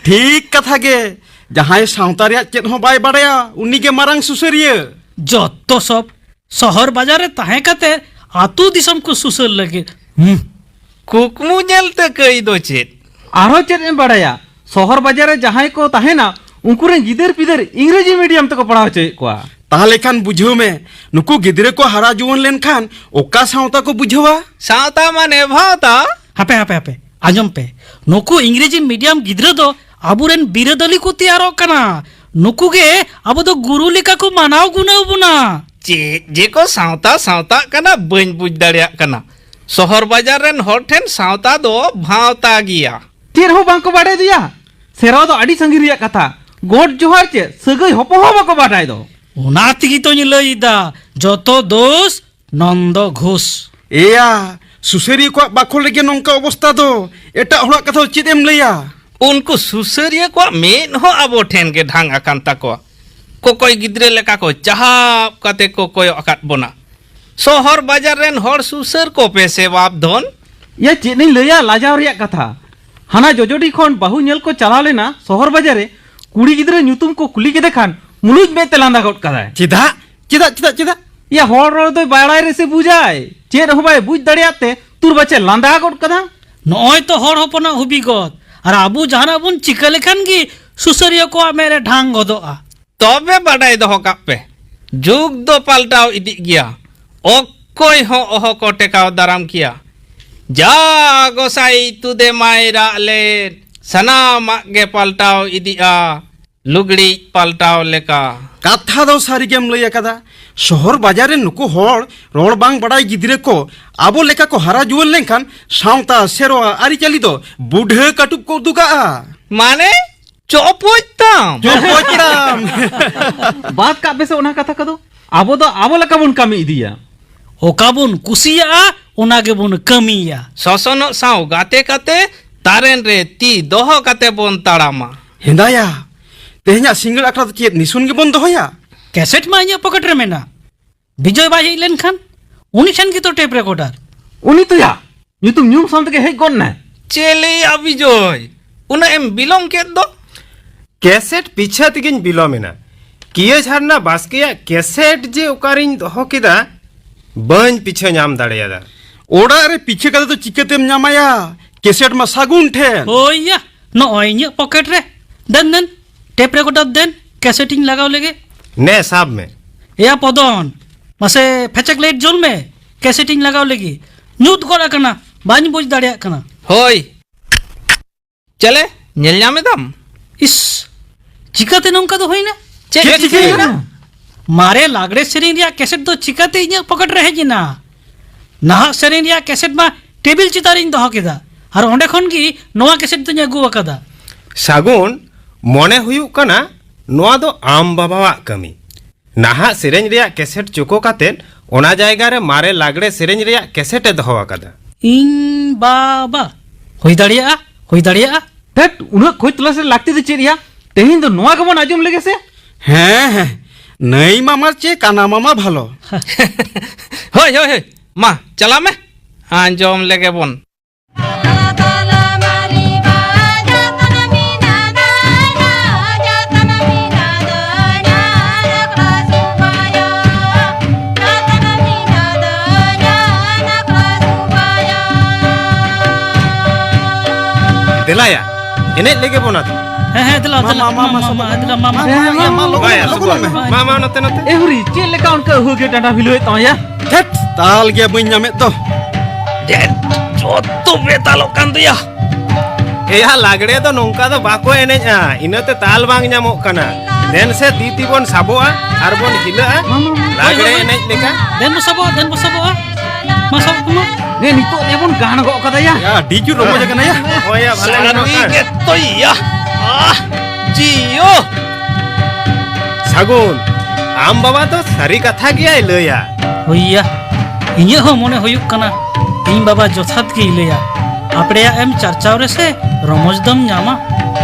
ᱴᱷᱤᱠ ᱠᱟᱛᱷᱟ ᱜᱮ, ᱡᱟᱦᱟᱸᱭ ᱥᱟᱶᱛᱟ ᱨᱮᱭᱟᱜ ᱪᱮᱫ ᱦᱚᱸ ᱵᱟᱭ ᱵᱟᱲᱟᱭᱟ, ᱩᱱᱤ ᱜᱮ ᱢᱟᱨᱟᱝ ᱥᱩᱥᱟᱹᱨᱤᱭᱟᱹ᱾ ᱡᱚᱛᱚ ᱥᱚᱵ ᱥᱚᱦᱚᱨ ᱵᱟᱡᱟᱨ ᱨᱮ ᱛᱟᱦᱮᱸ ᱠᱟᱛᱮ ᱟᱹᱛᱩ ᱫᱤᱥᱚᱢ ᱠᱚ ᱥᱩᱥᱟᱹᱨ ᱞᱟᱹᱜᱤᱫ᱾ ᱦᱩᱸ᱾ ᱠᱩᱠᱢᱩ ᱧᱮᱞᱛᱮ ᱠᱟᱹᱭ ᱫᱚ ᱪᱮᱫ? ᱟᱨᱦᱚᱸ ᱪᱮᱫ ᱮᱢ ᱵᱟᱲᱟᱭᱟ? ᱥᱚᱦᱚᱨ ᱵᱟᱡᱟᱨ ᱨᱮ ᱡᱟᱦᱟᱸᱭ ᱠᱚ ᱛᱟᱦᱮᱱᱟ, ᱩᱱᱠᱩ ᱨᱮᱱ ᱜᱤᱫᱟᱹᱨ ᱯᱤᱫᱟᱹᱨ ᱤᱝᱨᱮᱡᱤ ᱢᱤᱰᱤᱭᱟᱢ ᱛᱮᱠᱚ ᱯᱟᱲᱦᱟᱣ ᱦᱚᱪᱚᱭᱮᱫ ᱠᱚᱣᱟ᱾ ᱛᱟᱦᱞᱮ ᱠᱷᱟᱱ ᱵᱩᱡᱷᱟᱹᱣ ᱢᱮ, ᱱᱩᱠᱩ ᱜᱤᱫᱽᱨᱟᱹ ᱠᱚ ᱦᱟᱨᱟ ᱡᱩᱣᱟᱹᱱ ᱞᱮᱱᱠᱷᱟᱱ ᱚᱠᱟ ᱥᱟᱶᱛᱟ ᱠᱚ ᱵᱩᱡᱷᱟᱹᱣᱟ? ᱥᱟᱶᱛᱟ ᱢᱟᱱᱮ ᱵᱷᱟᱶᱛᱟ᱾ ᱦᱟᱯᱮ, ᱦᱟᱯᱮ, ᱦᱟᱯᱮ, ᱟᱸᱡᱚᱢ ᱯᱮ᱾ ᱱᱩᱠᱩ ᱤᱝᱨᱮᱡᱤ ᱢᱤᱰᱤᱭᱟᱢ ᱜᱤᱫᱽᱨᱟᱹ ᱫᱚ ᱟᱵᱚᱨᱮᱱ ᱵᱤᱨᱟᱹᱫᱟᱹᱞᱤ ᱠᱚ ᱛᱮᱭᱟᱨᱚᱜ ᱠᱟᱱᱟ᱾ ᱱᱩᱠᱩ ᱜᱮ ᱟᱵᱚ ᱫᱚ ᱜᱩᱨᱩ ᱞᱮᱠᱟ ᱠᱚ ᱢᱟᱱᱟᱣ ᱜᱩᱱᱟᱹᱣ ᱵᱚᱱᱟ᱾ ᱪᱮᱫ ᱡᱮ ᱠᱚ ᱥᱟᱶᱛᱟ ᱥᱟᱶᱛᱟᱜ ᱠᱟᱱᱟ, ᱵᱟᱹᱧ ᱵᱩᱡᱽ ᱫᱟᱲᱮᱭᱟᱜ ᱠᱟᱱᱟ᱾ ᱥᱚᱦᱚᱨ ᱵᱟᱡᱟᱨ ᱨᱮᱱ ᱦᱚᱲ ᱴᱷᱮᱱ ᱥᱟᱶᱛᱟ ᱫᱚ ᱵᱷᱟᱶᱛᱟ ᱜᱮᱭᱟ᱾ ᱪᱮᱫ ᱦᱚᱸ ᱵᱟᱝᱠᱚ ᱵᱟᱰᱟᱭ ᱫᱚᱭᱟ᱾ ᱥᱮᱨᱣᱟ ᱫᱚ ᱟᱹᱰᱤ ᱥᱟᱺᱜᱤᱧ ᱨᱮᱭᱟᱜ ᱠᱟᱛᱷᱟ᱾ ᱜᱚᱰ ᱡᱚᱦᱟᱨ ᱪᱮᱫ ᱥᱟᱹᱜᱟᱹᱭ ᱦᱚᱯᱚᱱ ᱦᱚᱸ ᱵᱟᱠᱚ ᱵᱟᱰᱟᱭ ᱫᱚ᱾ ᱚᱱᱟ ᱛᱮᱜᱮ ᱛᱚᱧ ᱞᱟᱹᱭ ᱮᱫᱟ, ᱡᱚᱛᱚ ᱫᱳᱥ ᱱᱚᱱᱫᱚ ᱜᱷᱳᱥ᱾ ᱮᱭᱟ, ᱥᱩᱥᱟᱹᱨᱤᱭᱟᱹ ᱠᱚᱣᱟᱜ ᱵᱟᱠᱷᱳᱞ ᱨᱮᱜᱮ ᱱᱚᱝᱠᱟ ᱚᱵᱚᱥᱛᱟ ᱫᱚ, ᱮᱴᱟᱜ ᱦᱚᱲᱟᱜ ᱠᱟᱛᱷᱟ ᱫᱚ ᱪᱮᱫ ᱮᱢ ᱞᱟᱹᱭᱟ? ᱩᱱᱠᱩ ᱥᱩᱥᱟᱹᱨᱤᱭᱟᱹ ᱠᱚᱣᱟᱜ ᱢᱮᱫ ᱦᱚᱸ ᱟᱵᱚ ᱴᱷᱮᱱ ᱜᱮ ᱰᱷᱟᱝ ᱟᱠᱟᱱ ᱛᱟᱠᱚᱣᱟ᱾ ᱠᱚᱠᱚᱭ ᱜᱤᱫᱽᱨᱟᱹ ᱞᱮᱠᱟ ᱠᱚ ᱪᱟᱦᱟᱵ ᱠᱟᱛᱮ ᱠᱚ ᱠᱚᱭᱚᱜ ᱟᱠᱟᱫ ᱵᱚᱱᱟ᱾ ᱥᱚᱦᱚᱨ ᱵᱟᱡᱟᱨ ᱨᱮᱱ ᱦᱚᱲ ᱥᱩᱥᱟᱹᱨ ᱠᱚᱯᱮ ᱥᱮ ᱵᱟᱯ ᱫᱷᱚᱱ᱾ ᱭᱟ, ᱪᱮᱫ ᱤᱧ ᱞᱟᱹᱭᱟ, ᱞᱟᱡᱟᱣ ᱨᱮᱭᱟᱜ ᱠᱟᱛᱷᱟ᱾ ᱦᱟᱱᱟ ᱡᱚᱡᱚᱰᱤ ᱠᱷᱚᱱ ᱵᱟᱹᱦᱩ ᱧᱮᱞ ᱠᱚ ᱪᱟᱞᱟᱣ ᱞᱮᱱᱟ ᱥᱚᱦᱚᱨ ᱵᱟᱡᱟᱨ ᱨᱮ᱾ ᱠᱩᱲᱤ ᱜᱤᱫᱽᱨᱟᱹ ᱧᱩᱛᱩᱢ ᱠᱚ ᱠᱩᱞᱤ ᱠᱮᱫᱮ ᱠᱷᱟᱱ ᱢᱩᱞᱩᱡ ᱢᱮᱫ ᱛᱮ ᱞᱟᱸᱫᱟ ᱜᱚᱫ ᱠᱟᱫᱟᱭ᱾ ᱪᱮᱫᱟᱜ? ᱪᱮᱫᱟᱜ, ᱪᱮᱫᱟᱜ, ᱪᱮᱫᱟᱜ? ᱭᱟ, ᱦᱚᱲ ᱨᱚᱲ ᱫᱚᱭ ᱵᱟᱲᱟᱭ ᱨᱮᱥᱮ ᱵᱩᱡᱟᱭ, ᱪᱮᱫ ᱦᱚᱸ ᱵᱟᱭ ᱵᱩᱡᱽ ᱫᱟᱲᱮᱭᱟᱜ ᱛᱮ ᱛᱩᱨ ᱵᱟᱪᱮ ᱞᱟᱸᱫᱟ ᱜᱚᱫ ᱠᱟᱫᱟ᱾ ᱱᱚᱜᱼᱚᱭ ᱛᱚ ᱦᱚᱲ ᱦᱚᱯᱚᱱᱟᱜ ᱦᱩᱵᱤ ᱜᱚᱫ, ᱟᱨ ᱟᱵᱚ ᱡᱟᱦᱟᱱᱟᱜ ᱵᱚᱱ ᱪᱤᱠᱟᱹ ᱞᱮᱠᱷᱟᱱ ᱜᱮ ᱥᱩᱥᱟᱹᱨᱤᱭᱟᱹ ᱠᱚᱣᱟᱜ ᱢᱮᱫ ᱨᱮ ᱰᱷᱟᱝ ᱜᱚᱫᱚᱜᱼᱟ᱾ ᱛᱚᱵᱮ ᱵᱟᱰᱟᱭ ᱫᱚᱦᱚ ᱠᱟᱜ ᱯᱮ, ᱡᱩᱜᱽ ᱫᱚ ᱯᱟᱞᱴᱟᱣ ᱤᱫᱤᱜ ᱜᱮᱭᱟ, ᱚᱠᱚᱭ ᱦᱚᱸ ᱚᱦᱚ ᱠᱚ ᱴᱮᱠᱟᱣ ᱫᱟᱨᱟᱢ ᱠᱮᱭᱟ᱾ ᱡᱟ ᱜᱚᱸᱥᱟᱭ ᱛᱩᱫᱮ ᱢᱟᱭ ᱨᱟᱜ ᱞᱮᱫ, ᱥᱟᱱᱟᱢᱟᱜ ᱜᱮ ᱯᱟᱞᱴᱟᱣ ᱤᱫᱤᱜᱼᱟ, ᱞᱩᱜᱽᱲᱤᱡ ᱯᱟᱞᱴᱟᱣ ᱞᱮᱠᱟ᱾ ᱠᱟᱛᱷᱟ ᱫᱚ ᱥᱟᱹᱨᱤ ᱜᱮᱢ ᱞᱟᱹᱭ ᱟᱠᱟᱫᱟ᱾ ᱥᱚᱦᱚᱨ ᱵᱟᱡᱟᱨ ᱨᱮ ᱱᱩᱠᱩ ᱦᱚᱲ ᱨᱚᱲ ᱵᱟᱝ ᱵᱟᱲᱟᱭ ᱜᱤᱫᱽᱨᱟᱹ ᱠᱚ ᱟᱵᱚ ᱞᱮᱠᱟ ᱠᱚ ᱦᱟᱨᱟ ᱡᱩᱣᱟᱹᱱ ᱞᱮᱱᱠᱷᱟᱱ ᱥᱟᱶᱛᱟ, ᱥᱮᱨᱣᱟ, ᱟᱹᱨᱤᱪᱟᱹᱞᱤ ᱫᱚ ᱵᱩᱰᱷᱟᱹ ᱠᱟᱹᱴᱩᱵ ᱠᱚ ᱩᱫᱩᱜᱟᱜᱼᱟ᱾ ᱢᱟᱱᱮ? ᱪᱚᱯᱚᱡ ᱛᱟᱢ᱾ ᱪᱚᱯᱚᱡ ᱛᱟᱢ᱾ ᱵᱟᱫ ᱠᱟᱜ ᱯᱮᱥᱮ ᱚᱱᱟ ᱠᱟᱛᱷᱟ ᱠᱚᱫᱚ᱾ ᱟᱵᱚ ᱫᱚ ᱟᱵᱚ ᱞᱮᱠᱟ ᱵᱚᱱ ᱠᱟᱹᱢᱤ ᱤᱫᱤᱭᱟ᱾ ᱚᱠᱟ ᱵᱚᱱ ᱠᱩᱥᱤᱭᱟᱜᱼᱟ, ᱚᱱᱟ ᱜᱮᱵᱚᱱ ᱠᱟᱹᱢᱤᱭᱟ᱾ ᱥᱚᱥᱚᱱᱚᱜ ᱥᱟᱶ ᱜᱟᱛᱮ ᱠᱟᱛᱮ, ᱛᱟᱨᱮᱱ ᱨᱮ ᱛᱤ ᱫᱚᱦᱚ ᱠᱟᱛᱮ ᱵᱚᱱ ᱛᱟᱲᱟᱢᱟ᱾ ᱦᱮᱸᱫᱟᱭᱟ, ᱛᱮᱦᱮᱧᱟᱜ ᱥᱤᱸᱜᱟᱹᱲ ᱟᱠᱷᱲᱟ ᱫᱚ ᱪᱮᱫ ᱱᱤᱥᱩᱱ ᱜᱮᱵᱚᱱ ᱫᱚᱦᱚᱭᱟ? ᱠᱮᱥᱮᱴ ᱢᱟ ᱤᱧᱟᱹᱜ ᱯᱚᱠᱮᱴ ᱨᱮ ᱢᱮᱱᱟᱜ᱾ ᱵᱤᱡᱚᱭ ᱵᱟᱭ ᱦᱮᱡ ᱞᱮᱱᱠᱷᱟᱱ ᱩᱱᱤ ᱴᱷᱮᱱ ᱜᱮᱛᱚ ᱴᱮᱯ ᱨᱮᱠᱚᱨᱰᱟᱨ᱾ ᱩᱱᱤ ᱛᱚᱭᱟ, ᱧᱩᱛᱩᱢ ᱧᱩᱢ ᱥᱟᱶ ᱛᱮᱜᱮ ᱦᱮᱡ ᱜᱚᱫ ᱱᱟᱭ᱾ ᱪᱮᱞᱮᱭᱟ ᱵᱤᱡᱚᱭ, ᱩᱱᱟᱹᱜ ᱮᱢ ᱵᱤᱞᱚᱢ ᱠᱮᱫ ᱫᱚ? ᱠᱮᱥᱮᱴ ᱯᱤᱪᱷᱟᱹ ᱛᱮᱜᱮᱧ ᱵᱤᱞᱚᱢ ᱮᱱᱟ᱾ ᱠᱤᱭᱟᱹ ᱡᱷᱟᱨᱱᱟ ᱵᱟᱥᱠᱮᱭᱟᱜ ᱠᱮᱥᱮᱴ ᱡᱮ ᱚᱠᱟᱨᱤᱧ ᱫᱚᱦᱚ ᱠᱮᱫᱟ, ᱵᱟᱹᱧ ᱯᱤᱪᱷᱟᱹ ᱧᱟᱢ ᱫᱟᱲᱮᱭᱟᱫᱟ᱾ ᱚᱲᱟᱜ ᱨᱮ ᱯᱤᱪᱷᱟᱹ ᱠᱟᱛᱮ ᱫᱚ ᱪᱤᱠᱟᱹᱛᱮᱢ ᱧᱟᱢᱟᱭᱟ? ᱠᱮᱥᱮᱴ ᱢᱟ ᱥᱟᱹᱜᱩᱱ ᱴᱷᱮᱱ᱾ ᱳᱭ ᱭᱟ, ᱱᱚᱜᱼᱚᱭ ᱤᱧᱟᱹᱜ ᱯᱚᱠᱮᱴ ᱨᱮ᱾ ᱫᱮᱱ, ᱫᱮᱱ, ᱴᱮᱯ ᱨᱮᱠᱚᱨᱰᱟᱨ ᱫᱮᱱ, ᱠᱮᱥᱮᱴ ᱤᱧ ᱞᱟᱜᱟᱣ ᱞᱮᱜᱮ᱾ ᱱᱮ, ᱥᱟᱵ ᱢᱮ᱾ ᱮᱭᱟ ᱯᱚᱫᱚᱱ, ᱢᱟᱥᱮ ᱯᱷᱮᱪᱮᱠ ᱞᱟᱭᱤᱴ ᱡᱩᱞ ᱢᱮ, ᱠᱮᱥᱮᱴ ᱤᱧ ᱞᱟᱜᱟᱣ ᱞᱮᱜᱮ᱾ ᱧᱩᱛ ᱜᱚᱫ ᱟᱠᱟᱱᱟ, ᱵᱟᱹᱧ ᱵᱩᱡᱽ ᱫᱟᱲᱮᱭᱟᱜ ᱠᱟᱱᱟ᱾ ᱦᱳᱭ, ᱪᱮᱞᱮ, ᱧᱮᱞ ᱧᱟᱢ ᱮᱫᱟᱢ? ᱤᱥ, ᱪᱤᱠᱟᱹᱛᱮ ᱱᱚᱝᱠᱟ ᱫᱚ ᱦᱩᱭᱱᱟ? ᱪᱮᱫ ᱪᱮᱫ ᱪᱤᱠᱟᱹᱭᱮᱱᱟ? ᱪᱤᱠᱟᱹᱭᱮᱱᱟ? ᱢᱟᱨᱮ ᱞᱟᱜᱽᱲᱮ ᱥᱮᱨᱮᱧ ᱨᱮᱭᱟᱜ ᱠᱮᱥᱮᱴ ᱫᱚ ᱪᱤᱠᱟᱹᱛᱮ ᱤᱧᱟᱹᱜ ᱯᱚᱠᱮᱴ ᱨᱮ ᱦᱮᱡ ᱮᱱᱟ? ᱱᱟᱦᱟᱜ ᱥᱮᱨᱮᱧ ᱨᱮᱭᱟᱜ ᱠᱮᱥᱮᱴ ᱢᱟ ᱴᱮᱵᱤᱞ ᱪᱮᱛᱟᱱ ᱨᱤᱧ ᱫᱚᱦᱚ ᱠᱮᱫᱟ, ᱟᱨ ᱚᱸᱰᱮ ᱠᱷᱚᱱ ᱜᱮ ᱱᱚᱣᱟ ᱠᱮᱥᱮᱴ ᱫᱚᱧ ᱟᱹᱜᱩ ᱟᱠᱟᱫᱟ᱾ ᱥᱟᱹᱜᱩᱱ, ᱢᱚᱱᱮ ᱦᱩᱭᱩᱜ ᱠᱟᱱᱟ ᱱᱚᱣᱟ ᱫᱚ ᱟᱢ ᱵᱟᱵᱟᱣᱟᱜ ᱠᱟᱹᱢᱤ᱾ ᱱᱟᱦᱟᱜ ᱥᱮᱨᱮᱧ ᱨᱮᱭᱟᱜ ᱠᱮᱥᱮᱴ ᱪᱳᱠᱳ ᱠᱟᱛᱮᱫ ᱚᱱᱟ ᱡᱟᱭᱜᱟ ᱨᱮ ᱢᱟᱨᱮ ᱞᱟᱜᱽᱲᱮ ᱥᱮᱨᱮᱧ ᱨᱮᱭᱟᱜ ᱠᱮᱥᱮᱴ ᱮ ᱫᱚᱦᱚ ᱟᱠᱟᱫᱟ᱾ ᱤᱧ ᱵᱟᱵᱟ᱾ ᱦᱩᱭ ᱫᱟᱲᱮᱭᱟᱜᱼᱟ, ᱦᱩᱭ ᱫᱟᱲᱮᱭᱟᱜᱼᱟ᱾ ᱫᱷᱮᱴ, ᱩᱱᱟᱹᱜ ᱠᱷᱚᱡᱽ ᱛᱚᱞᱟᱥ ᱨᱮ ᱞᱟᱹᱠᱛᱤ ᱫᱚ ᱪᱮᱫ ᱭᱟ? ᱛᱮᱦᱮᱧ ᱫᱚ ᱱᱚᱣᱟ ᱜᱮᱵᱚᱱ ᱟᱸᱡᱚᱢ ᱞᱮᱜᱮ ᱥᱮ᱾ ᱦᱮᱸ, ᱦᱮᱸ, ᱱᱟᱹᱭ ᱢᱟᱢᱟ ᱪᱮ ᱠᱟᱱᱟ ᱢᱟᱢᱟ ᱵᱷᱟᱞᱚ᱾ ᱦᱳᱭ, ᱦᱳᱭ, ᱦᱳᱭ, ᱢᱟ ᱪᱟᱞᱟᱜ ᱢᱮ, ᱟᱸᱡᱚᱢ ᱞᱮᱜᱮ ᱵᱚᱱ᱾ ᱫᱮᱞᱟᱭᱟ, ᱮᱱᱮᱡ ᱞᱮᱜᱮ ᱵᱚᱱ ᱟᱫᱚ᱾ ᱦᱮᱸ, ᱦᱮᱸ, ᱫᱮᱞᱟ, ᱢᱟ, ᱫᱮᱞᱟ, ᱢᱟ, ᱢᱟ, ᱢᱟ, ᱢᱟ, ᱢᱟ, ᱥᱚᱵᱚᱫ ᱫᱮᱞᱟ, ᱢᱟ, ᱢᱟ, ᱢᱟ, ᱢᱟ, ᱢᱟ, ᱢᱟ, ᱢᱟ, ᱞᱚᱜᱚᱱ ᱢᱟ, ᱢᱮ, ᱞᱚᱜᱚᱱ ᱢᱟ, ᱢᱮ᱾ ᱢᱟ, ᱢᱟ, ᱱᱚᱛᱮ, ᱱᱚᱛᱮ᱾ ᱮ ᱦᱩᱨᱤ, ᱪᱮᱫ ᱞᱮᱠᱟ ᱚᱱᱠᱟ ᱟᱹᱦᱩ ᱜᱮ ᱰᱟᱸᱰᱟ ᱵᱷᱤᱞᱟᱹᱣᱮᱫ ᱛᱟᱢᱟ ᱭᱟ? ᱫᱷᱮᱴ, ᱛᱟᱞ ᱜᱮ ᱵᱟᱹᱧ ᱧᱟᱢᱮᱫ ᱫᱚ᱾ ᱪᱮᱫ ᱡᱚᱛᱚ ᱵᱮᱛᱟᱞᱚᱜ ᱠᱟᱱ ᱫᱚᱭᱟ? ᱮᱭᱟ, ᱞᱟᱜᱽᱲᱮ ᱫᱚ ᱱᱚᱝᱠᱟ ᱫᱚ ᱵᱟᱠᱚ ᱮᱱᱮᱡᱼᱟ, ᱤᱱᱟᱹᱛᱮ ᱛᱟᱞ ᱵᱟᱝ ᱧᱟᱢᱚᱜ ᱠᱟᱱᱟ᱾ ᱫᱮᱱ ᱥᱮ, ᱛᱤ ᱛᱤ ᱵᱚᱱ ᱥᱟᱵᱚᱜᱼᱟ ᱟᱨ ᱵᱚᱱ ᱦᱤᱞᱟᱹᱜᱼᱟ, ᱢᱟ, ᱢᱟ, ᱢᱟ᱾ ᱞᱟᱜᱽᱲᱮ ᱦᱳᱭ, ᱦᱳᱭ, ᱦᱳᱭ᱾ ᱮᱱᱮᱡ ᱞᱮᱠᱟ᱾ ᱫᱮᱱ ᱵᱚ ᱥᱟᱵᱚᱜᱼᱟ, ᱫᱮᱱ ᱵᱚ ᱥᱟᱵᱚᱜᱼᱟ᱾ ᱢᱟ, ᱥᱟᱵᱚᱜ ᱠᱚ ᱢᱟ᱾ ᱱᱮ, ᱱᱤᱛᱚᱜ ᱮ ᱵᱚᱱ ᱜᱟᱱ ᱜᱚᱜ ᱠᱟᱫᱟ ᱭᱟ᱾ ᱭᱟ, ᱟᱹᱰᱤ ᱡᱳᱨ ᱨᱚᱢᱚᱡᱽ ᱟᱠᱟᱱᱟ ᱭᱟ᱾ ᱦᱳᱭ ᱭᱟ, ᱵᱷᱟᱞᱮ ᱜᱟᱱᱚᱜ ᱥᱟᱹᱨᱤ ᱠᱟᱱ᱾ ᱜᱮᱛᱚ ᱭᱟ᱾ ᱟᱦ, ᱡᱤᱭᱳ᱾ ᱥᱟᱹᱜᱩᱱ, ᱟᱢ ᱵᱟᱵᱟ ᱫᱚ ᱥᱟᱹᱨᱤ ᱠᱟᱛᱷᱟ ᱜᱮᱭᱟᱭ ᱞᱟᱹᱭᱟ᱾ ᱦᱳᱭ ᱭᱟ, ᱤᱧᱟᱹᱜ ᱦᱚᱸ ᱢᱚᱱᱮ ᱦᱩᱭᱩᱜ ᱠᱟᱱᱟ, ᱤᱧ ᱵᱟᱵᱟ ᱡᱚᱛᱷᱟᱛ ᱜᱮᱭ ᱞᱟᱹᱭᱟ᱾ ᱟᱯᱲᱮᱭᱟᱜ ᱮᱢ ᱪᱟᱨᱪᱟᱣ ᱨᱮᱥᱮ ᱨᱚᱢᱚᱡᱽ ᱫᱚᱢ ᱧᱟᱢᱟ᱾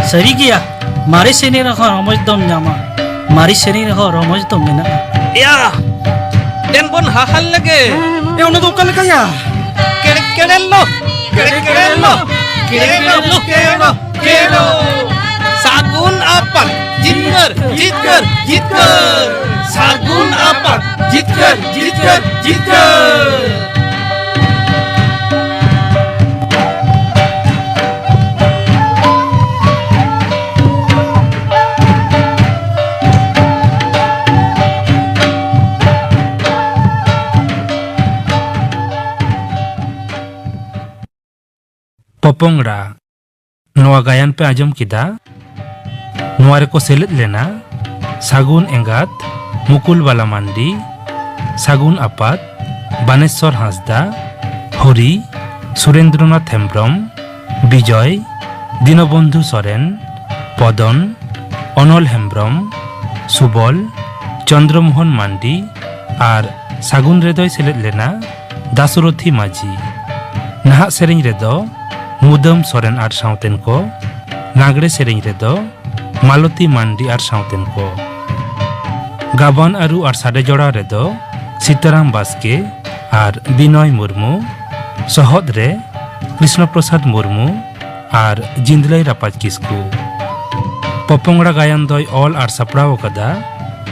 ᱥᱟᱹᱨᱤ ᱜᱮᱭᱟ, ᱢᱟᱨᱮ ᱥᱮᱨᱮᱧ ᱨᱮᱦᱚᱸ ᱨᱚᱢᱚᱡᱽ ᱫᱚᱢ ᱧᱟᱢᱟ, ᱢᱟᱨᱮ ᱥᱮᱨᱮᱧ ᱨᱮᱦᱚᱸ ᱨᱚᱢᱚᱡᱽ ᱫᱚ ᱢᱮᱱᱟᱜᱼᱟ᱾ ᱮᱭᱟ, ᱫᱮᱱ ᱵᱚᱱ ᱦᱟᱦᱟᱞ ᱞᱮᱜᱮ᱾ ᱮ, ᱚᱱᱟ ᱫᱚ ᱚᱠᱟ ᱞᱮᱠᱟᱭᱟ? ᱠᱮᱲᱮ ᱠᱮᱲᱮ ᱞᱚ, ᱠᱮᱲᱮ ᱠᱮᱲᱮ ᱞᱚ, ᱠᱮᱲᱮ ᱞᱚ, ᱠᱮᱲᱮ ᱞᱚ, ᱠᱮᱲᱮ ᱞᱚ᱾ ᱥᱟᱹᱜᱩᱱ ᱟᱯᱟᱛ, ᱡᱤᱛᱠᱟᱹᱨ, ᱡᱤᱛᱠᱟᱹᱨ, ᱡᱤᱛᱠᱟᱹᱨ᱾ ᱥᱟᱹᱜᱩᱱ ᱟᱯᱟᱛ, ᱡᱤᱛᱠᱟᱹᱨ, ᱡᱤᱛᱠᱟᱹᱨ, ᱡᱤᱛᱠᱟᱹᱨ᱾ ᱯᱚᱯᱚᱝᱲᱟ᱾ ᱱᱚᱣᱟ ᱜᱟᱭᱟᱱ ᱯᱮ ᱟᱸᱡᱚᱢ ᱠᱮᱫᱟ᱾ ᱱᱚᱣᱟ ᱨᱮᱠᱚ ᱥᱮᱞᱮᱫ ᱞᱮᱱᱟ ᱥᱟᱹᱜᱩᱱ ᱮᱸᱜᱟᱛ ᱢᱩᱠᱩᱞ ᱵᱟᱞᱟ ᱢᱟᱱᱰᱤ, ᱥᱟᱹᱜᱩᱱ ᱟᱯᱟᱛ ᱵᱟᱱᱮᱥᱣᱚᱨ ᱦᱟᱸᱥᱫᱟ, ᱦᱚᱨᱤ, ᱥᱩᱨᱮᱱᱫᱨᱚᱱᱟᱛᱷ ᱦᱮᱢᱵᱽᱨᱚᱢ, ᱵᱤᱡᱚᱭ, ᱫᱤᱱᱚᱵᱚᱱᱫᱷᱩ ᱥᱚᱨᱮᱱ, ᱯᱚᱫᱚᱱ, ᱚᱱᱚᱞ ᱦᱮᱢᱵᱽᱨᱚᱢ, ᱥᱩᱵᱚᱞ, ᱪᱚᱱᱫᱨᱚᱢᱳᱦᱚᱱ ᱢᱟᱱᱰᱤ ᱟᱨ ᱥᱟᱹᱜᱩᱱ ᱨᱮᱫᱚᱭ ᱥᱮᱞᱮᱫ ᱞᱮᱱᱟ ᱫᱟᱥᱚᱨᱚᱛᱷᱤ ᱢᱟᱹᱡᱷᱤ᱾ ᱱᱟᱦᱟᱜ ᱥᱮᱨᱮᱧ ᱨᱮᱫᱚ ᱢᱩᱫᱟᱹᱢ ᱥᱚᱨᱮᱱ ᱟᱨ ᱥᱟᱶᱛᱮᱱ ᱠᱚ, ᱞᱟᱜᱽᱲᱮ ᱥᱮᱨᱮᱧ ᱨᱮᱫᱚ ᱢᱟᱞᱚᱛᱤ ᱢᱟᱱᱰᱤ ᱟᱨ ᱥᱟᱶᱛᱮᱱ ᱠᱚ᱾ ᱜᱟᱵᱟᱱ ᱟᱹᱨᱩ ᱟᱨ ᱥᱟᱰᱮ ᱡᱚᱲᱟᱣ ᱨᱮᱫᱚ ᱥᱤᱛᱟᱨᱟᱢ ᱵᱟᱥᱠᱮ ᱟᱨ ᱵᱤᱱᱚᱭ ᱢᱩᱨᱢᱩ, ᱥᱚᱦᱚᱫ ᱨᱮ ᱠᱨᱤᱥᱱᱚ ᱯᱨᱚᱥᱟᱫᱽ ᱢᱩᱨᱢᱩ ᱟᱨ ᱡᱤᱱᱫᱽᱞᱟᱹᱭ ᱨᱟᱯᱟᱡᱽ ᱠᱤᱥᱠᱩ᱾ ᱯᱚᱯᱚᱝᱲᱟ ᱜᱟᱭᱟᱱ ᱫᱚᱭ ᱚᱞ ᱟᱨ ᱥᱟᱯᱲᱟᱣ ᱟᱠᱟᱫᱟ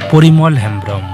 ᱯᱚᱨᱤᱢᱚᱞ ᱦᱮᱢᱵᱽᱨᱚᱢ᱾